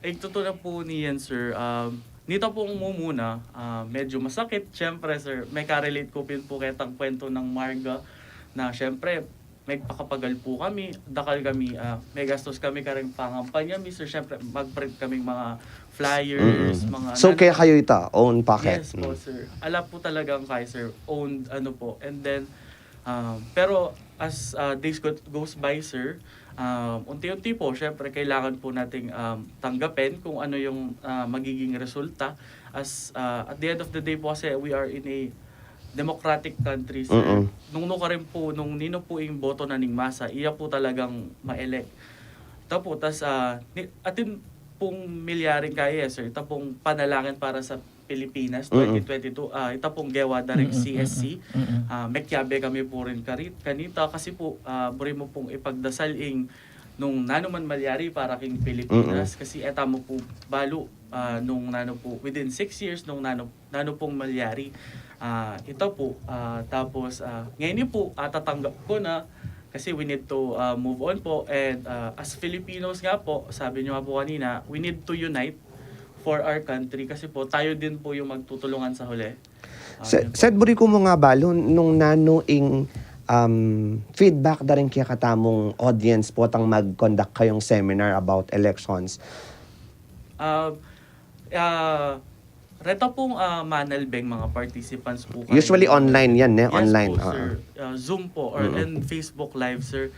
Ing tutu na pu niyan, sir, um, nita pung mumuna, ah, medyo masakit, syempre, sir, meka-relate ku pin pu ketang kwentu nang Marga na, syempre, megpakapagal pu kami, dakal kami, ah, megastus kami kareng pangampanya mi, sir. Syempre, mag-print kaming mga flyers, mga... So, kaya kayu ita, own pocket? Yes po, sir. Ala po talagang kaya, sir. Owned, ano po. And then, um, pero as, ah, days go- goes by, sir, um, unti-unti po, syempre, kailangan po nating, um, tanggapin kung ano yung, ah, magiging resulta. As, ah, at the end of the day po kasi, we are in a democratic country, sir. Nung nukarin po, nung ninu po ing boto na ning masa, iya po talagang ma-elect. Ita po, tas, ah, ni, atin pung milyaring kaya, sir. Ita pung panalangin para sa Pilipinas, twenty twenty-two, ah, ita pung gewa da ring C S C. Ah, mekiabe kami po rin kari-, kanita kasi po, ah, buri mu pung ipagdasal ing nung nanu man malyari para king Pilipinas. Kasi e tamu po balu, ah, nung nanu po, within six years, nung nanu nanu pung malyari. Ah, ita po, ah, tapos, ah, ngeni po, ah, tatanggap ku na kasi we need to, ah, move on po. And, ah, as Filipinos nga po, sabi niyo nga po kanina, we need to unite for our country kasi po tayo din po yung magtutulungan sa huli. Ah, Sed, buri ku mu nga balu nung nanu ing, um, feedback da ring kekatamung audience potang mag-conduct kayung seminar about elections. Ah, ah, reta pung, ah, manalbe ing mga participants po kareng... Usually online yan, eh? Yes po, sir. Ah, Zoom po or and Facebook Live, sir.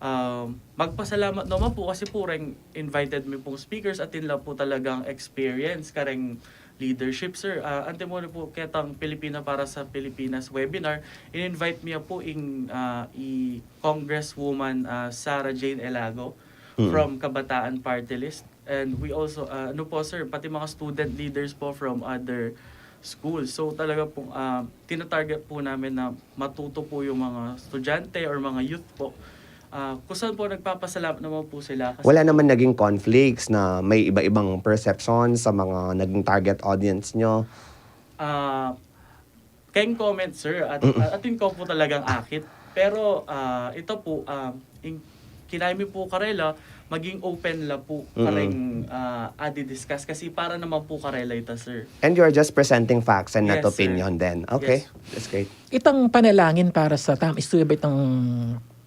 Um, magpasalamat naman po kasi po reng invited mi pung speakers, atin la po talagang experience kareng leadership, sir. Ah, antimony po ketang Pilipina para sa Pilipinas webinar, in-invite mi po ing, ah, i Congresswoman, ah, Sara Jane Elago from Kabataan Party List. And we also, ah, ano po, sir, pati mga student leaders po from other schools. So, talaga pong, ah, tinatarget po namin na matuto po yung mga estudyante or mga youth po. Ah, kung saan po, nagpapasalamat naman po sila kasi Wala naman naging conflicts na may iba-ibang perception sa mga naging target audience nyo? Ah, keng comment, sir, at, Mm-mm. at atin ko po talagang akit. Pero, ah, ito po, ah, ing-, kinaya mi po karela, maging open la po Mm-mm. kareng, ah, adi-discuss kasi para naman po karela ita, sir. And you're just presenting facts and not Yes, sir. opinion then. Okay, Yes. that's great. Itang panalangin para sa tam-, istuya ba itang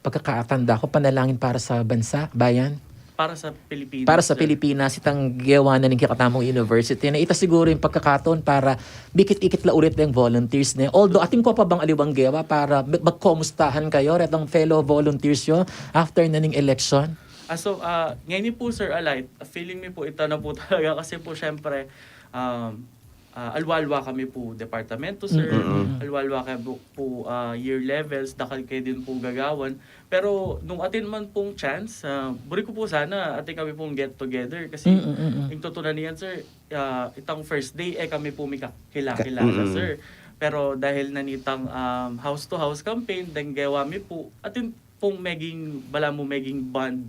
pagkakatanda ko, panalangin para sa bansa, bayan? Para sa Pilipinas, Para sa sir. Pilipinas, itang gewa na ning kekatamung university na ita siguro yung pagkakataon para bikit-ikit la ulit yung volunteers ne. Although, atin ko pa bang aliwang gewa para mag-, magkomustahan kayo, retang fellow volunteers yo, after na ning election? Ah, so, ah, ngayon po, sir, alight, feeling mi po, ita na po talaga kasi po, syempre, um, ah, alwa-alwa kami po departamento, sir. Mm-mm. Mm-mm. Alwa-alwa kami po, po, ah, year levels, dakal kayo din po gagawan. Pero nung atin man pong chance, ah, buri ko po sana, atin kami pong get together. Kasi Mm-mm, mm-mm. yung tutunan niyan, sir, ah, itang first day, eh, kami po may kakilala, Ka-, mm-mm. sir. Pero dahil nanitang, um, house-to-house campaign, then gewa mi po, atin pong meging, bala mo meging bond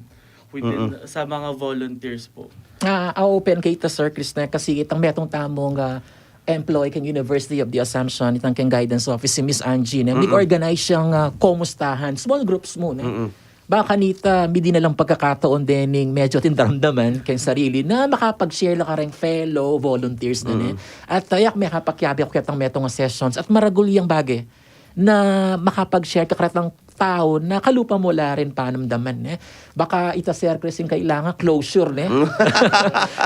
within Mm-mm. sa mga volunteers po. Ah, ah, open kay ita, Sir Chris, ne, kasi itang metung tamung, ah, employee keng University of the Assumption, itang keng guidance office, si Miss Angie, ne, Mm-mm. mig-organize yang, ah, komustahan, small groups muna. Mm-mm. Baka kanita, midi na lang pagkakataon din ning medyo tindaramdaman keng sarili na makapag-share la kareng fellow volunteers na, ne. Mm-mm. At, ah, yak mekapagyabe ku ketang metung a sessions at maragul yang bage na makapag-share ka karetang tau na kalupa mo la rin panamdaman, ne. Baka ita, Sir Chris, ing kailangan closure, ne. Mm.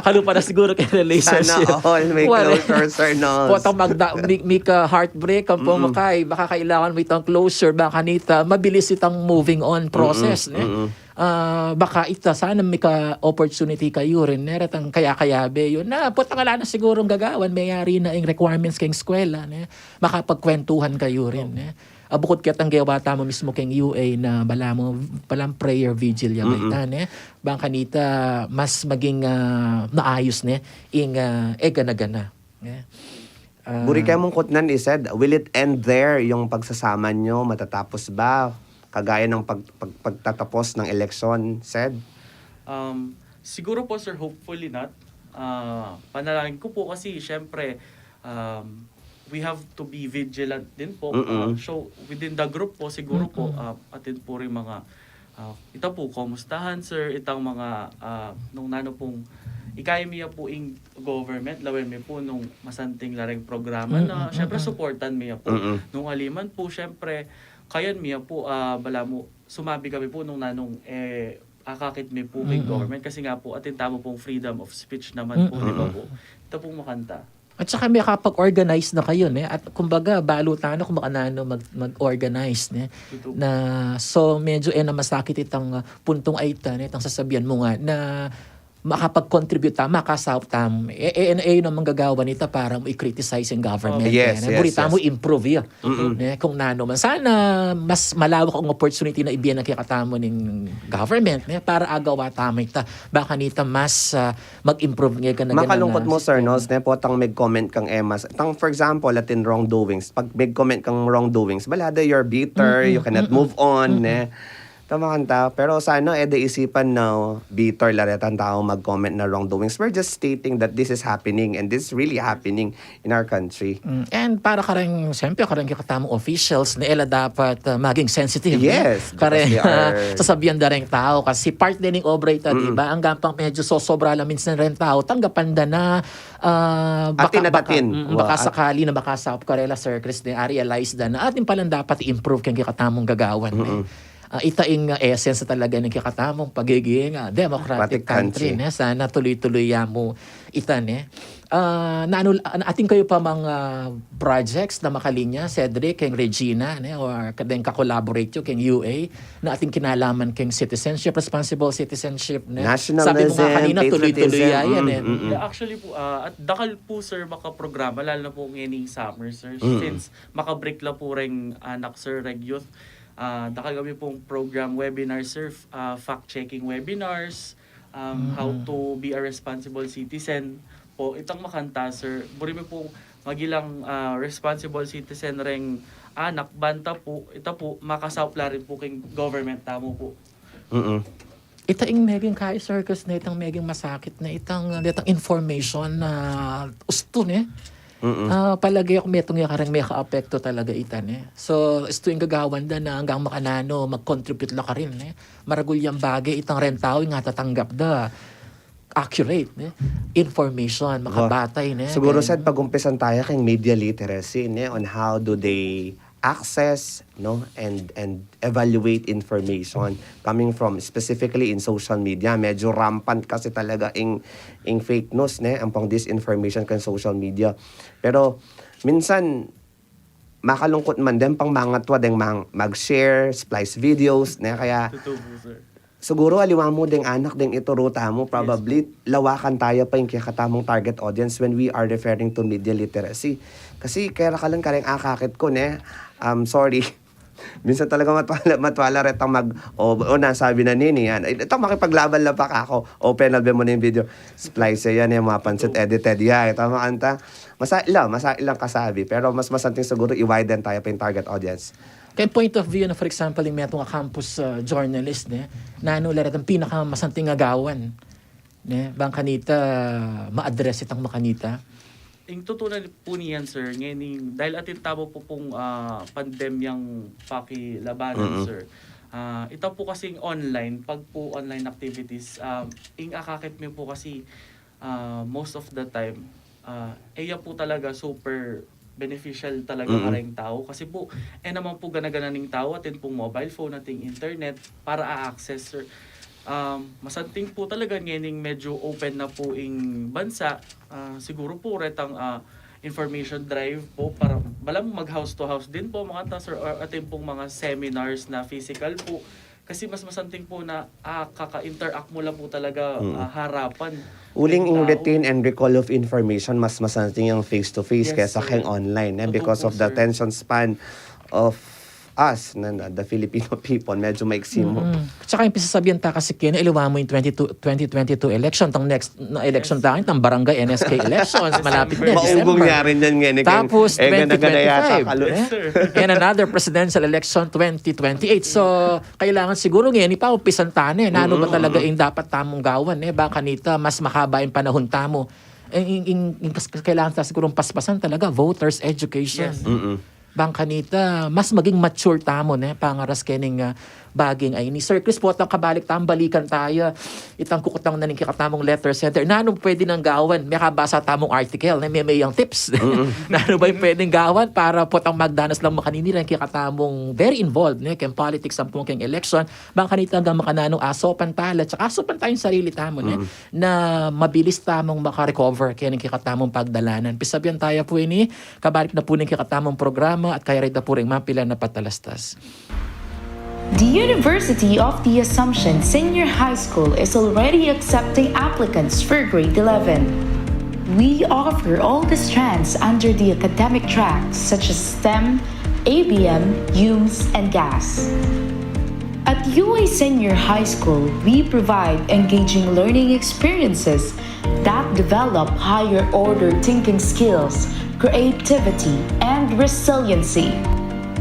Kalupa na siguro keng relationship. Sana all may Wala. closure, Sir Nos. Potang magda-, mi-, mika heartbreak, ang Mm-mm. pumakay, baka kailangan mo itang closure, baka nita, mabilis itang moving on process, Mm-mm. ne. Mm-mm. Ah, baka ita, sana mika opportunity kayu rin, ne, retang kaya-kayabe yun. Na, potang ala na sigurong gagawan, mayari na ing requirements keng eskwela, ne. Makapagkwentuhan kayu rin, Oh. ne. Ah, bukut ketang gewa tamu mismu keng U A na balamu, balang prayer vigil ya Mm-mm. ita, ne. Bang kanita mas maging, ah, maayus, ne, ing, ah, e gana-gana, ne. Ah, Buri kemung kutnan, Sed, will it end there yung pagsasama nyo? Matatapos ba? Kagaya ng pag-, pag-, pagtatapos ng eleksyon, Sed? Um, siguro po, sir, hopefully not. Ah, panalangin ko po kasi, syempre, um, we have to be vigilant din po. Mm-mm. Ah, so, within the group po, siguro po, Mm-mm. ah, atin po rin mga, ah, ita po, kumustahan, sir, itang mga, ah, nung nano pong, ikaya mi ya po ing government, lawen mi po nung masanting la ring programa na, Mm-mm, syempre, mm-mm. supportan mi ya po. Mm-mm. Nung aliman po, syempre, kayan mi ya po, ah, bala mo, sumabi kami po nung nanong, eh, akakit mi po kay Mm-mm. government kasi nga po, atin tamu pong freedom of speech naman po, Mm-mm. di ba po? Ita pong makanta. At saka mekapag-organize na kayu, ne? At kumbaga, balu tana kung makananu mag-, mag-organize, ne? Tutu. Na, so, medyo e na masakit itang, ah, puntung a ita, ne? Itang sasabian mu nga na makapag-contribute tamu, makasaup tamu. E, e, e, e naman gagawan ita para mo i-criticize ing government, Oh. Yes, ne? yes, Buri tamu yes. improve ya. Mm-mm. Ne, kung nanu man. Sana mas malawak ang opportunity na ibie na kekatamu ning government, ne, para agawa tamu ita. Baka nita mas, ah, mag-improve ngeni kanagan Makalungkot na mo, Sir sistema. Nos, ne, potang mag-comment kang Emma. Tang, for example, atin wrongdoings. Pag mag-comment kang wrongdoings, balada you're bitter, Mm-mm, you cannot mm-mm, move on, mm-mm. ne. Tama kanta. Pero sana, e de isipan na bitter la retang tau mag-comment na wrongdoings. We're just stating that this is happening and this is really happening in our country. Mm, and para kareng, siyempre, kareng kekatamung officials, ne, e la dapat, ah, maging sensitive, ne? Yes, because Kareng they are sasabian da reng tau, kasi part din ning obra ita, di Mm. ba? Anggang pang medyo sosobra la minsan reng tau, tanggapan da na, ah, Atin baka, at baka, atin. mm, Wa-, baka at sakali na makasaup karela, Sir Chris, ne, a-realize da na atin palang dapat i-improve keng kekatamung gagawan, ne? Mm-mm. Ah, ita ing, ah, essence talaga ning kekatamung pagiging, ah, democratic Democratic country, country. ne? Sana tuloy-tuloy ya mu ita, ne? Ah, nanu, ah, atin kayu pa mang, ah, projects na makalinya, Cedric, keng Regina, ne? Or kadeng ka-collaborate yu keng U A na atin kinalaman keng citizenship, responsible citizenship, ne? Nationalism, Sabi mo nga kanina, tuloy-tuloy patriotism. ya yan, Mm, eh. mm, mm. Yeah, actually po, ah, at dakal po, sir, makaprograma, lalo na po ngeni summer, sir. Mm. Since makabreak la po reng anak, sir, reng youth, ah, dakal kami pong program, webinar, sir, f-, ah, fact-checking webinars, Um, how to be a responsible citizen po. Itang makanta, sir. Buri mi pung magilang, ah, responsible citizen reng anak, banta po, ita po, makasaup la rin po king government tamu po. Mm-mm. Ita ing meging kai circus na itang meging masakit na itang, itang information na ustu ne. Ah, palage ku metung ya kareng mekaapekto talaga ita ne. So, ustu ing gagawan da na anggang makananu, mag-contribute la karin ne. Maragul yang bage itang reng tau ing atatanggap da accurate ne, information, makabatay ne. Siguro, Sen, pag-umpisan taya keng media literacy ne, on how do they access, no, and and evaluate information coming from, specifically, in social media. Medyo rampant kasi talaga ing ing fake news ne, ampong disinformation keng social media. Pero minsan makalungkut man deng pang mangatwa deng mang, mag-share, splice videos ne, kaya Totoo po, sir. Siguro aliwa mu deng anak deng ituru tamu, probably lawakan taya pa ing kekatamung target audience when we are referring to media literacy. Kasi kaya kalan kareng akakit ku ne, um, sorry. Minsan talaga matwala, matwala retang mag, o, o nasabi na nini yan. Ay, ito makipaglaban lang pa kako. Open na mu na ing video. Splice yan, yung mga pansit edited ya. Ito makanta. Masail lang, masail lang kasabi. Pero mas masanting siguro i-widen taya pa ing target audience. Keng point of view na, for example, ing metung a campus, ah, journalist ne, nanu la retang pinakamasanting a gawan ne, bang kanita ma-address itang makanita? Ing tutunan po niyan, sir, ngening dahil atin tamu po pung, ah, pandemyang pakilabanan, sir. Ah, ita po kasing online, pag po online activities, ah, ing akakit mi po kasi, ah, most of the time, ah, e ya po talaga super beneficial talaga kareng tau. Kasi po, e naman po gana-gana ning tau atin pung mobile phone, atin internet para a-access, sir. Um, masanting po talaga ngening medyo open na po ing bansa. Ah, siguro po retang, ah, information drive po para bala mag house to house din po, makanta, sir, or atin pong mga seminars na physical po. Kasi mas masanting po na, ah, kaka-interact mo la po talaga, ah, harapan. Uling ing Tao. Retain and recall of information, mas masanting yung face-to-face Yes, kesa sir. Keng online, eh, Totoo because po, of the sir. Attention span of us, na, na, the Filipino people, medyo maiksi mu. Mm. Tsaka yung pisasabian ta kasi kaya, iliwa mu yung twenty twenty-two election, tang next na election tayo, tang barangay N S K elections, malapit na, Maugong December. Yari niyan ngayon. Tapos, Eh, ganda-ganda yata twenty twenty-five, kalu- eh? And another presidential election twenty twenty-eight. So, kailangan siguro ngayon, ipaumpisan tayo, eh. Na ano ba talaga yung dapat tamung gawan, eh? Baka nita, mas mahaba yung panahon tamu. Eh, yung, yung, yung kas-, kailangan ta siguro paspasan talaga, voters education. Yes. Mm-mm. Bang kanita, mas maging mature tamu, ne? Pangaras kening, ah, baging ay ni Sir Chris, potang kabalik tang balikan taya. Itang kukutang na ning kekatamung letter sender. Nanu pwede nang gawan? May kabasa tamung article, ne? May, may yang tips. Nanu ba yung pwedeng gawan para potang magdanas lang makanini rin kekatamung very involved, ne? Keng politics, ampong keng election. Bang kanita anggang makananu asopan tala, tsaka asopan tayung sarili tamu, ne? Na mabilis tamung makarecover kening kekatamung pagdalanan. Pisabian taya pu ini, kabalik na pu ning kekatamung programa at kaya reta pu ring mapilan a patalastas. The University of the Assumption Senior High School is already accepting applicants for grade eleven. We offer all the strands under the academic tracks such as STEM, A B M, UMS, and GAS. At U A Senior High School, we provide engaging learning experiences that develop higher order thinking skills, creativity, and resiliency.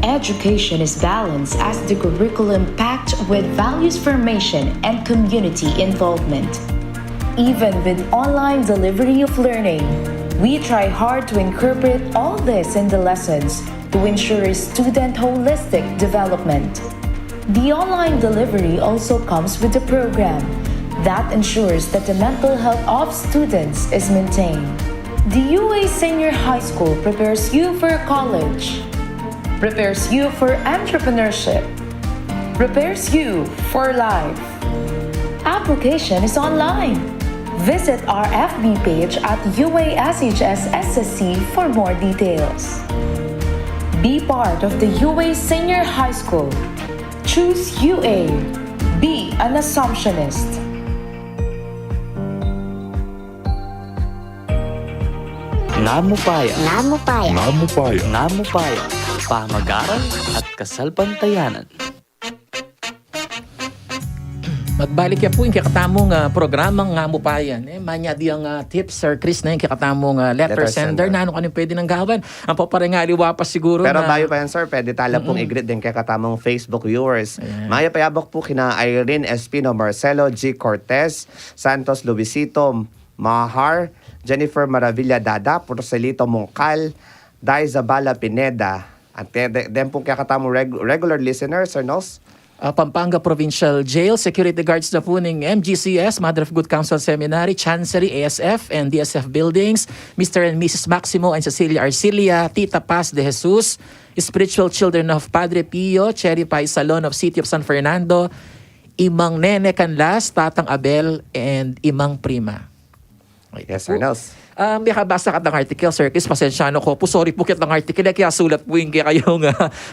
Education is balanced as the curriculum packed with values formation and community involvement. Even with online delivery of learning, we try hard to incorporate all this in the lessons to ensure student holistic development. The online delivery also comes with a program that ensures that the mental health of students is maintained. The U A Senior High School prepares you for college, prepares you for entrepreneurship, prepares you for life. Application is online. Visit our F B page at U A S H S S S C for more details. Be part of the U A Senior High School. Choose U A. Be an Assumptionist. Namupaya. Namupaya. Namupaya. Namupaya. Pamag-aral at kasalpantayanan. Magbalik ya pu ing kekatamung, ah, programang Ngamu Pa Yan, eh. Manyadi ang, ah, tips, Sir Chris, ne, ing kekatamung, ah, letter sender. Nanu kanu ing pwede nang gawan? Ampo pa ring aliwa pa siguru. Pero bayu pa yan, sir, pwede tala pung i-greet ding kekatamung Facebook viewers. Ayan. Mayap a abak pu kina Irene Espino, Marcelo G Cortez, Santos Luisito, Mahar, Jennifer Maravilla Dada, Porcelito Mungkal, Dai Zabala Pineda, at de, de, den pung kekatamung reg-, regular listener, Sir Nos. Ah, Pampanga Provincial Jail, security guards na pu ning M G C S, Mother of Good Counsel Seminary, Chancery, A S F, and D S F buildings, Mister and Missus Maximo and Cecilia Arcilia, Tita Paz de Jesus, spiritual children of Padre Pio, Cherry Paisalon of City of San Fernando, Imang Nene Canlas, Tatang Abel, and Imang Prima. Yes, Sir Nels. Ah, mekabasa ka tang article, Sir Chris, pasensya na ku pu. Sorry pu ketang article, eh, kaya sulat pu ing kekayung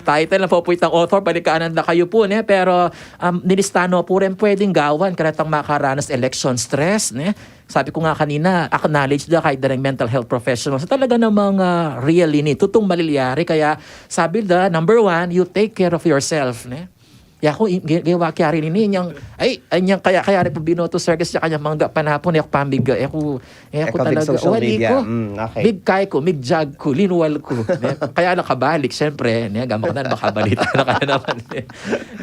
title, ampo pu itang author, balikanan da kayu pu, ne? Pero, um, nilista no pu ring pwedeng gawan karetang makaranas election stress, ne? Sabi ku nga kanina, acknowledge da kayang mental health professionals. Talaga namang, ah, real ini, tutung malilyari. Kaya sabi da, number one, you take care of yourself, ne? Ya ku, i-, ge-, gewa ke ari ini, inyang, ay, inyang kaya, kaya rin pu binoto, Sir Chris, ya kanyang mangga panapun, e ku pambiga, e ku, e ku talaga, social media. Big kai ku, migjag ku, linwal ku, ne? Kaya lang kabalik, siyempre, ne? Gamak na, makabalita na kaya naman, ne?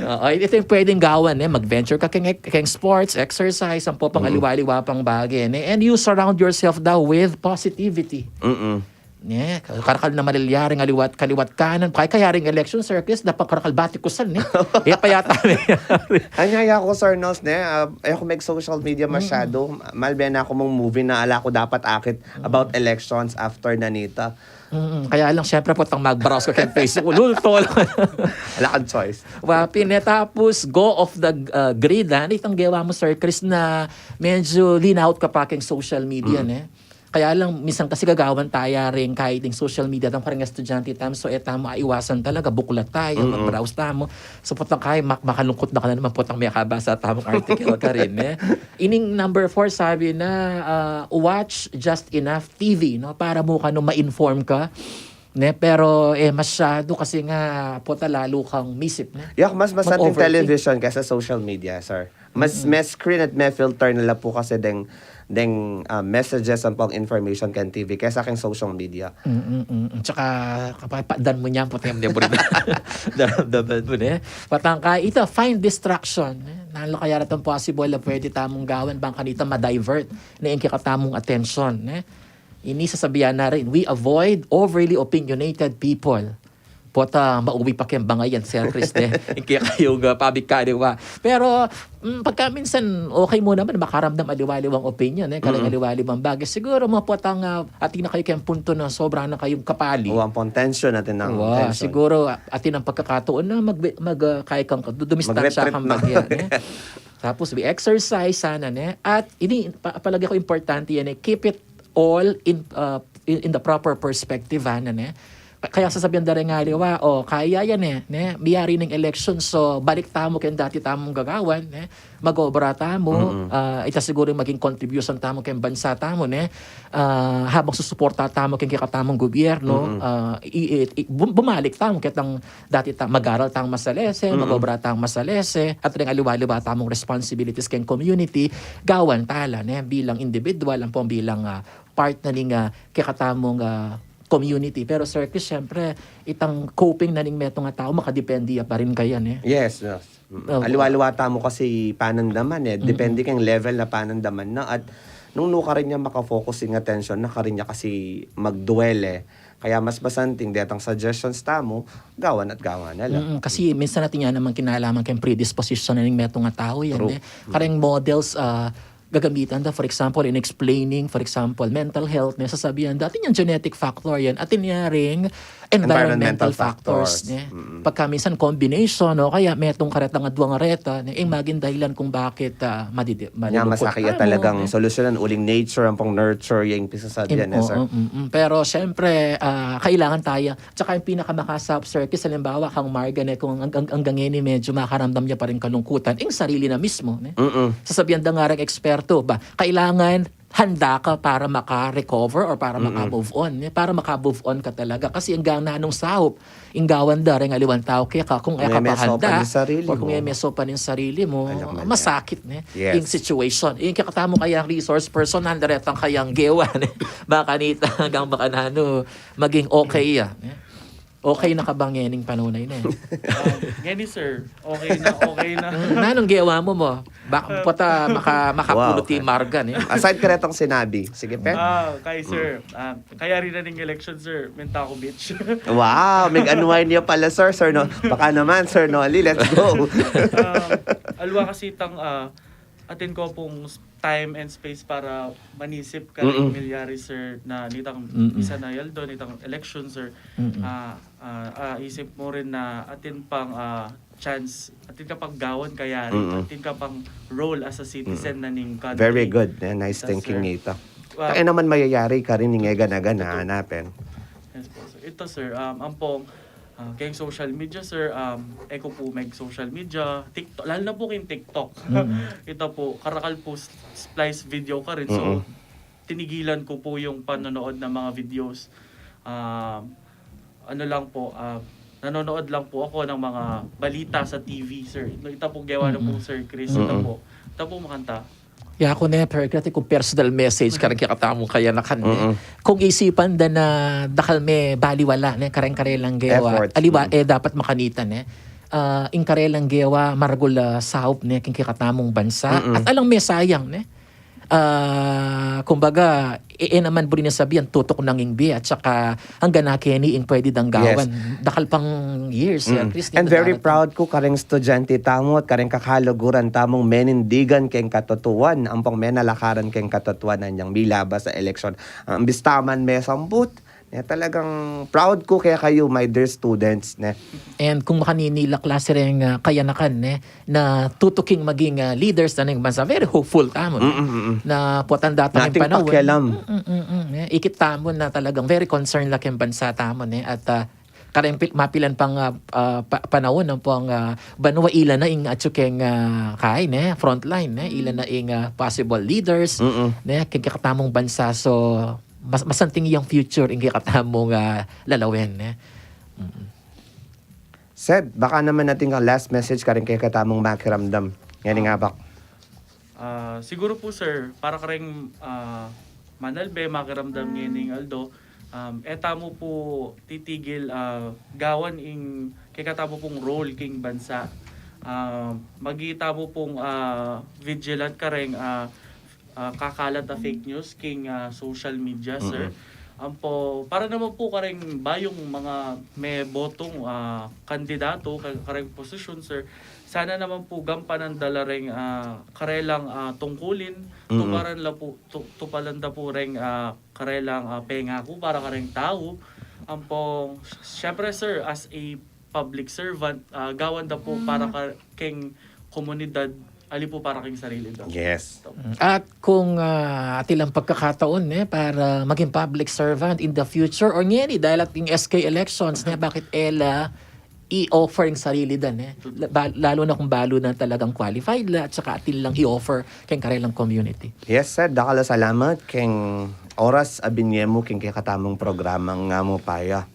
Oo, ito yung pwedeng gawan, ne? Mag-venture ka keng, keng sports, exercise, ampo pang aliwa-aliwa pang bage, ne? And you surround yourself daw with positivity. Mm-mm. Ne, karakal na malilyaring aliwat, kaliwat kanan, kaya kayaring election, Sir Chris, dapat karakal bati ku san, ne? E pa yata, ne? Anya ya ku, Sir Nos, ne, ah, e ku meg-social media masyado. Malbe na ku mung movie na ala ku dapat akit about elections after na nita. Mm, kaya lang, syempre, potang mag-browse ka keng Facebook, lulto lang. Ala kang choice. Wa pin, ne, tapos, go off the, ah, grid, ha? Itang gewa mu, Sir Chris, na medyo lean out ka pa keng social media, ne? Kaya lang, minsan kasi gagawan taya rin kahit ing social media, tang parang estudyante tamu, so, e tamu aiwasan talaga, buklat taya, mag-browse tamu. So, potang kaya, mak-, makalungkot na ka na naman, potang mekabasa tamung article karin, eh. Ining number four, sabi na, ah, watch just enough T V, no? Para mu kanu ma-inform ka, ne? Pero, eh, masyado kasi nga, pota lalu kang misip, ne? Yak, mas masarap yung television kaysa social media, sir. Mas, mm, mas screen at may filter na la pu kasi deng, deng, ah, messages ampong information keng T V kesa keng social media. Mm, mm, mm. Tsaka, kapag padan mu niyan, puti yung debris na. Daramdaman mu, ne? Patang ka, ita, find distraction, ne? Nanu la kaya retang possible na pwede tamung gawan, bang kanita ma-divert ne ing kekatamung attention, ne? Ini sasabian na rin, we avoid overly opinionated people. Pota, mauwi pa keng bangayan, Sir Chris, ne? Ing kekayung, ah, pabikani wa. Pero, mm, pagka minsan, okay mu naman, makaramdam aliwa-aliwang opinion, eh, karing aliwa-aliwang bage. Siguro, mapotang, ah, atin na kayu keng punto na sobra na kayung kapali. O, ampong tension, atin nang tension. Siguro, atin nang pagkakataon na mag-, mag-, ah, kaya kang, du-, dumistansya kang bagya, ne? Tapos, we exercise sana, ne? At, ini, pa-, palagi ko importante yan, eh, keep it all in, uh, in, in the proper perspective, ha, ne? Ka-, kaya sasabian da rin nga, aliwa, o, kaya yan, eh, ne? Miyari ning election, so balik tamu keng dati tamung gagawan, ne? Mag-obra tamu, ah, ita siguro maging contribution tamu keng bansa tamu, ne? Ah, habang susuporta tamu keng kekatamung gobyerno, ah, i-, i-, i-, bum-, bumalik tamu ketang dati ta-, mag-aral tang masalese, mag-obra tang masalese, at ring aliwa-aliwa tamung responsibilities keng community, gawan tala, ne, bilang individual, ampong bilang, ah, part na ning, ah, kekatamung, ah, community. Pero, Sir Chris, siyempre, itang coping na ning metung a tau, makadepende ya pa rin kaya, ne? Yes, yes. Mm. Opo. Aliwa-aliwa tamu kasi panandaman, eh. Depende keng level na panandaman na. At nung nu karin ya makafocus ing attention na, karin ya kasi magduel, eh. Kaya mas masanting detang suggestions tamu, gawan at gawan na la. Mm, kasi minsan atin ya namang kinalaman keng predisposition na ning metung a tau yan, eh. Kareng models, ah, gagamitan da, for example, in explaining, for example, mental health, ne, sasabian da, atin yang genetic factor yan, atin ya ring environmental factors, ne. Pagka minsan combination, o kaya metung karetang aduang reta, ne, ing maging dahilan kung bakit, ah, madidi-, malulungkot tamu, masakit ya talagang solusyonan, uling nature ampong nurture, ya ing pisasabian, eh, sir. Mm, mm, mm. Pero, siyempre, ah, kailangan taya. Tsaka yung pinakamakasap, Sir Chris, halimbawa, kang Marga, ne, kung ang, ang, anggang ini medyo makaramdam ya pa rin kalungkutan, ing sarili na mismo, ne? Mm-mm. Sasabian da nga ring eksperto, to ba? Kailangan handa ka para maka-recover or para maka-move on, eh, para maka-move on ka talaga. Kasi anggang nanung saup, ing gawan da reng aliwang tau keka, kung e ka pa handa, or kung e mesopan ing sarili mu, masakit, ne? Ing situation. Ing kekatamu kayang resource person, handa retang kayang gewa, ne? Baka nita, anggang baka nanu, maging okay ya, ne? Okay na ka ba ngening panaun a ini? Ah, ngeni, sir. Okay na, okay na. Mm, nanung gewa mu mu? Ba, pota maka-, makapulot i Marga, ne? Aside karetang sinabi. Sige, Pe. Ah, kay sir. Ah, kayari na ning election, sir. Menta ku beach. Wow, mig-unwind ya pala, sir, sir, no? Baka naman, Sir Noli, let's go. Ah, aliwa kasi itang, ah, atin ku pung s-, time and space para manisip karing milyari, sir, na nitang misan a aldo, nitang election, sir. Ah, ah, ah, isip mu rin na atin pang, ah, chance, atin ka pang gawan kayari, atin ka pang role as a citizen na ning country. Very good. Eh, nice thinking ita. Kaya naman mayayari karin ing e gana-gana, hanapin. Yes po, sir. Ita, sir, um, ampong, ah, keng social media, sir, um, e ku pu meg-social media, TikTok, lalo na pu keng TikTok. Ita pu, karakal pu s-, splice video karin. So, tinigilan ku pu yung panonood ng mga videos. Um, ano lang po, ah, nanonood lang po ako ng mga balita sa T V, sir. No, ita po gewa na po, Sir Chris. Ita po. Ita po makanta. Yaku ne, per-, kung personal message kareng kekatamung kayanakan, ne? Kung isipan da na dakal me baliwala, ne? Kareng karelang gewa. Aliwa, e dapat makanita, ne? Ah, ing karelang gewa, maragul a saup, ne? Keng kekatamung bansa. At alang me sayang, ne? Ah, kumbaga, e, e naman buri na sabian tutuk nang ing bie, at saka anggang na keni ing pwede dang gawan. Dakal pang years, ah, Chris, and very proud ku kareng estudyante tamu at kareng kakaluguran tamung menindigan keng katutuan, ampong menalakaran keng katutuan anyang milabas a eleksyon. Ang bista man mesambut, ne, talagang proud ku kekayu, my dear students, ne. And kung makaninila klase reng, ah, kayanakan, ne, na tutuking maging, ah, leaders na ning bansa, very hopeful tamu, ne, na potang datang ing panaun. Pakialam. Mm, mm, mm, mm, ne. Ikit tamu na talagang very concerned la keng bansa tamu, ne. At, ah, kareng pil-, mapilan pang, ah, ah, pa-, panaun ampong, ah, banua ila na ing atyu keng, ah, kai, ne, frontline, ne, ila na ing, ah, possible leaders, ne, keng kekatamung bansa. So, mas-, masanting yang future ing kekatamung, ah, lalawen, ne. Mm. Sed, baka naman atin kang last message kareng kekatamung makiramdam ngening abak. Ah, siguro po, sir, para kareng, ah, manalbe, makiramdam ngening aldo, um, e tamu po titigil, ah, gawan ing kekatamu pong role king bansa. Ah, magi tamu pong, ah, vigilant kareng, ah, ah, kakalat a fake news king, ah, social media, sir. Ampo, para naman po kareng bayung mga mebotung, ah, kandidato, ka-, kareng posisyon, sir, sana naman po gampanan da la reng, ah, karelang, ah, tungkulin, tuparan la po, tu-, tuparan da po reng, ah, karelang, ah, pengaku para kareng tau. Ampo, syempre, sir, as a public servant, ah, gawan da po para ka-, keng komunidad, ali po para keng sarili da. Yes. At kung, ah, atin lang pagkakataon, ne, para maging public servant in the future or ngeni, dahil ating S K elections, ne, bakit e la i-offer ing sarili da, ne? La-, ba-, lalo na kung balu na talagang qualified la, at saka atin lang i-offer keng karelang community. Yes, sir. Dakal a salamat keng oras a binye mu keng kekatamung programang Ngamu Paya.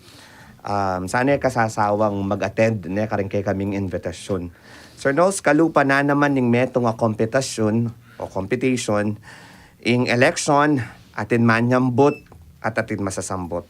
Um, sana e ka sasawang mag-attend, ne, kareng kekaming invitasyon. Sir Noli, kalupa na naman ning metung a kompetisyon o competition, ing eleksyon, atin manyambut at atin masasambut.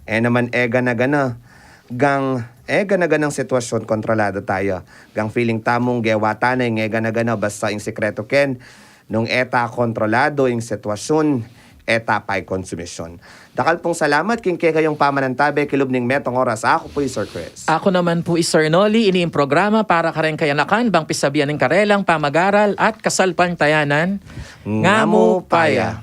E naman e gana-gana, gang e gana-ganang sitwasyon kontrolado taya. Gang feeling tamung gewa tana ing e gana-gana basta ing sikretu ken, nung e ta kontrolado ing sitwasyon, e ta paikonsumisyon. Dakal pung salamat king kekayung pamanantabe kilub ning metung oras. Aku pu i Sir Chris. Aku naman pu i Sir Noli, ini ing programa para kareng kayanakan, bang pisabian ning karelang pamag-aral at kasalpantayanan. Ngamu Paya.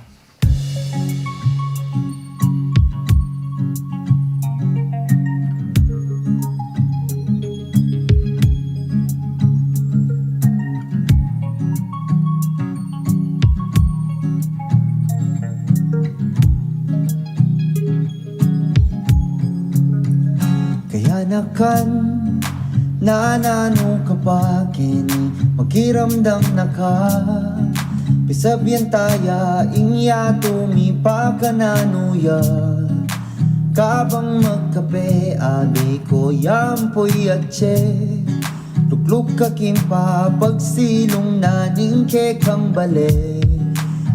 Kayanakan, nananu ka pa keni, makiramdam na ka. Sabyan taya ing yatu mi pakananu ya. Kabang magkape, abe ko, yan pu'y atse. Lukluk ka king papagsilung na ning kekang bale.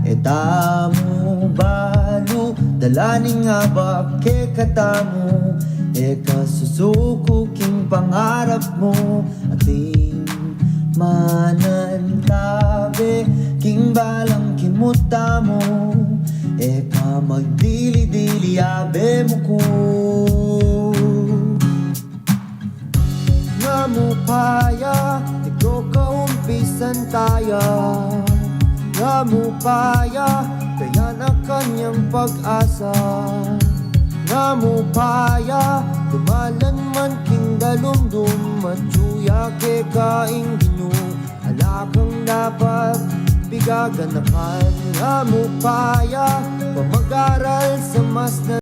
E tamu balu dala ning abak kekatamu. E ka susuku king pangarap mu, atin manantabe king balang kimut tamu. E ka magdili-dili, abe mu ku. Nga mu pa ya, ito kaumpisan taya. Nga mu pa ya, kaya na kanyang pag-asa. Nga mu pa ya, dumalan man king dalumdum, matyu ya keka ing Ginu. Ala kang dapat pigaganakan. Nga mu pa ya, pamag-aral sa mas na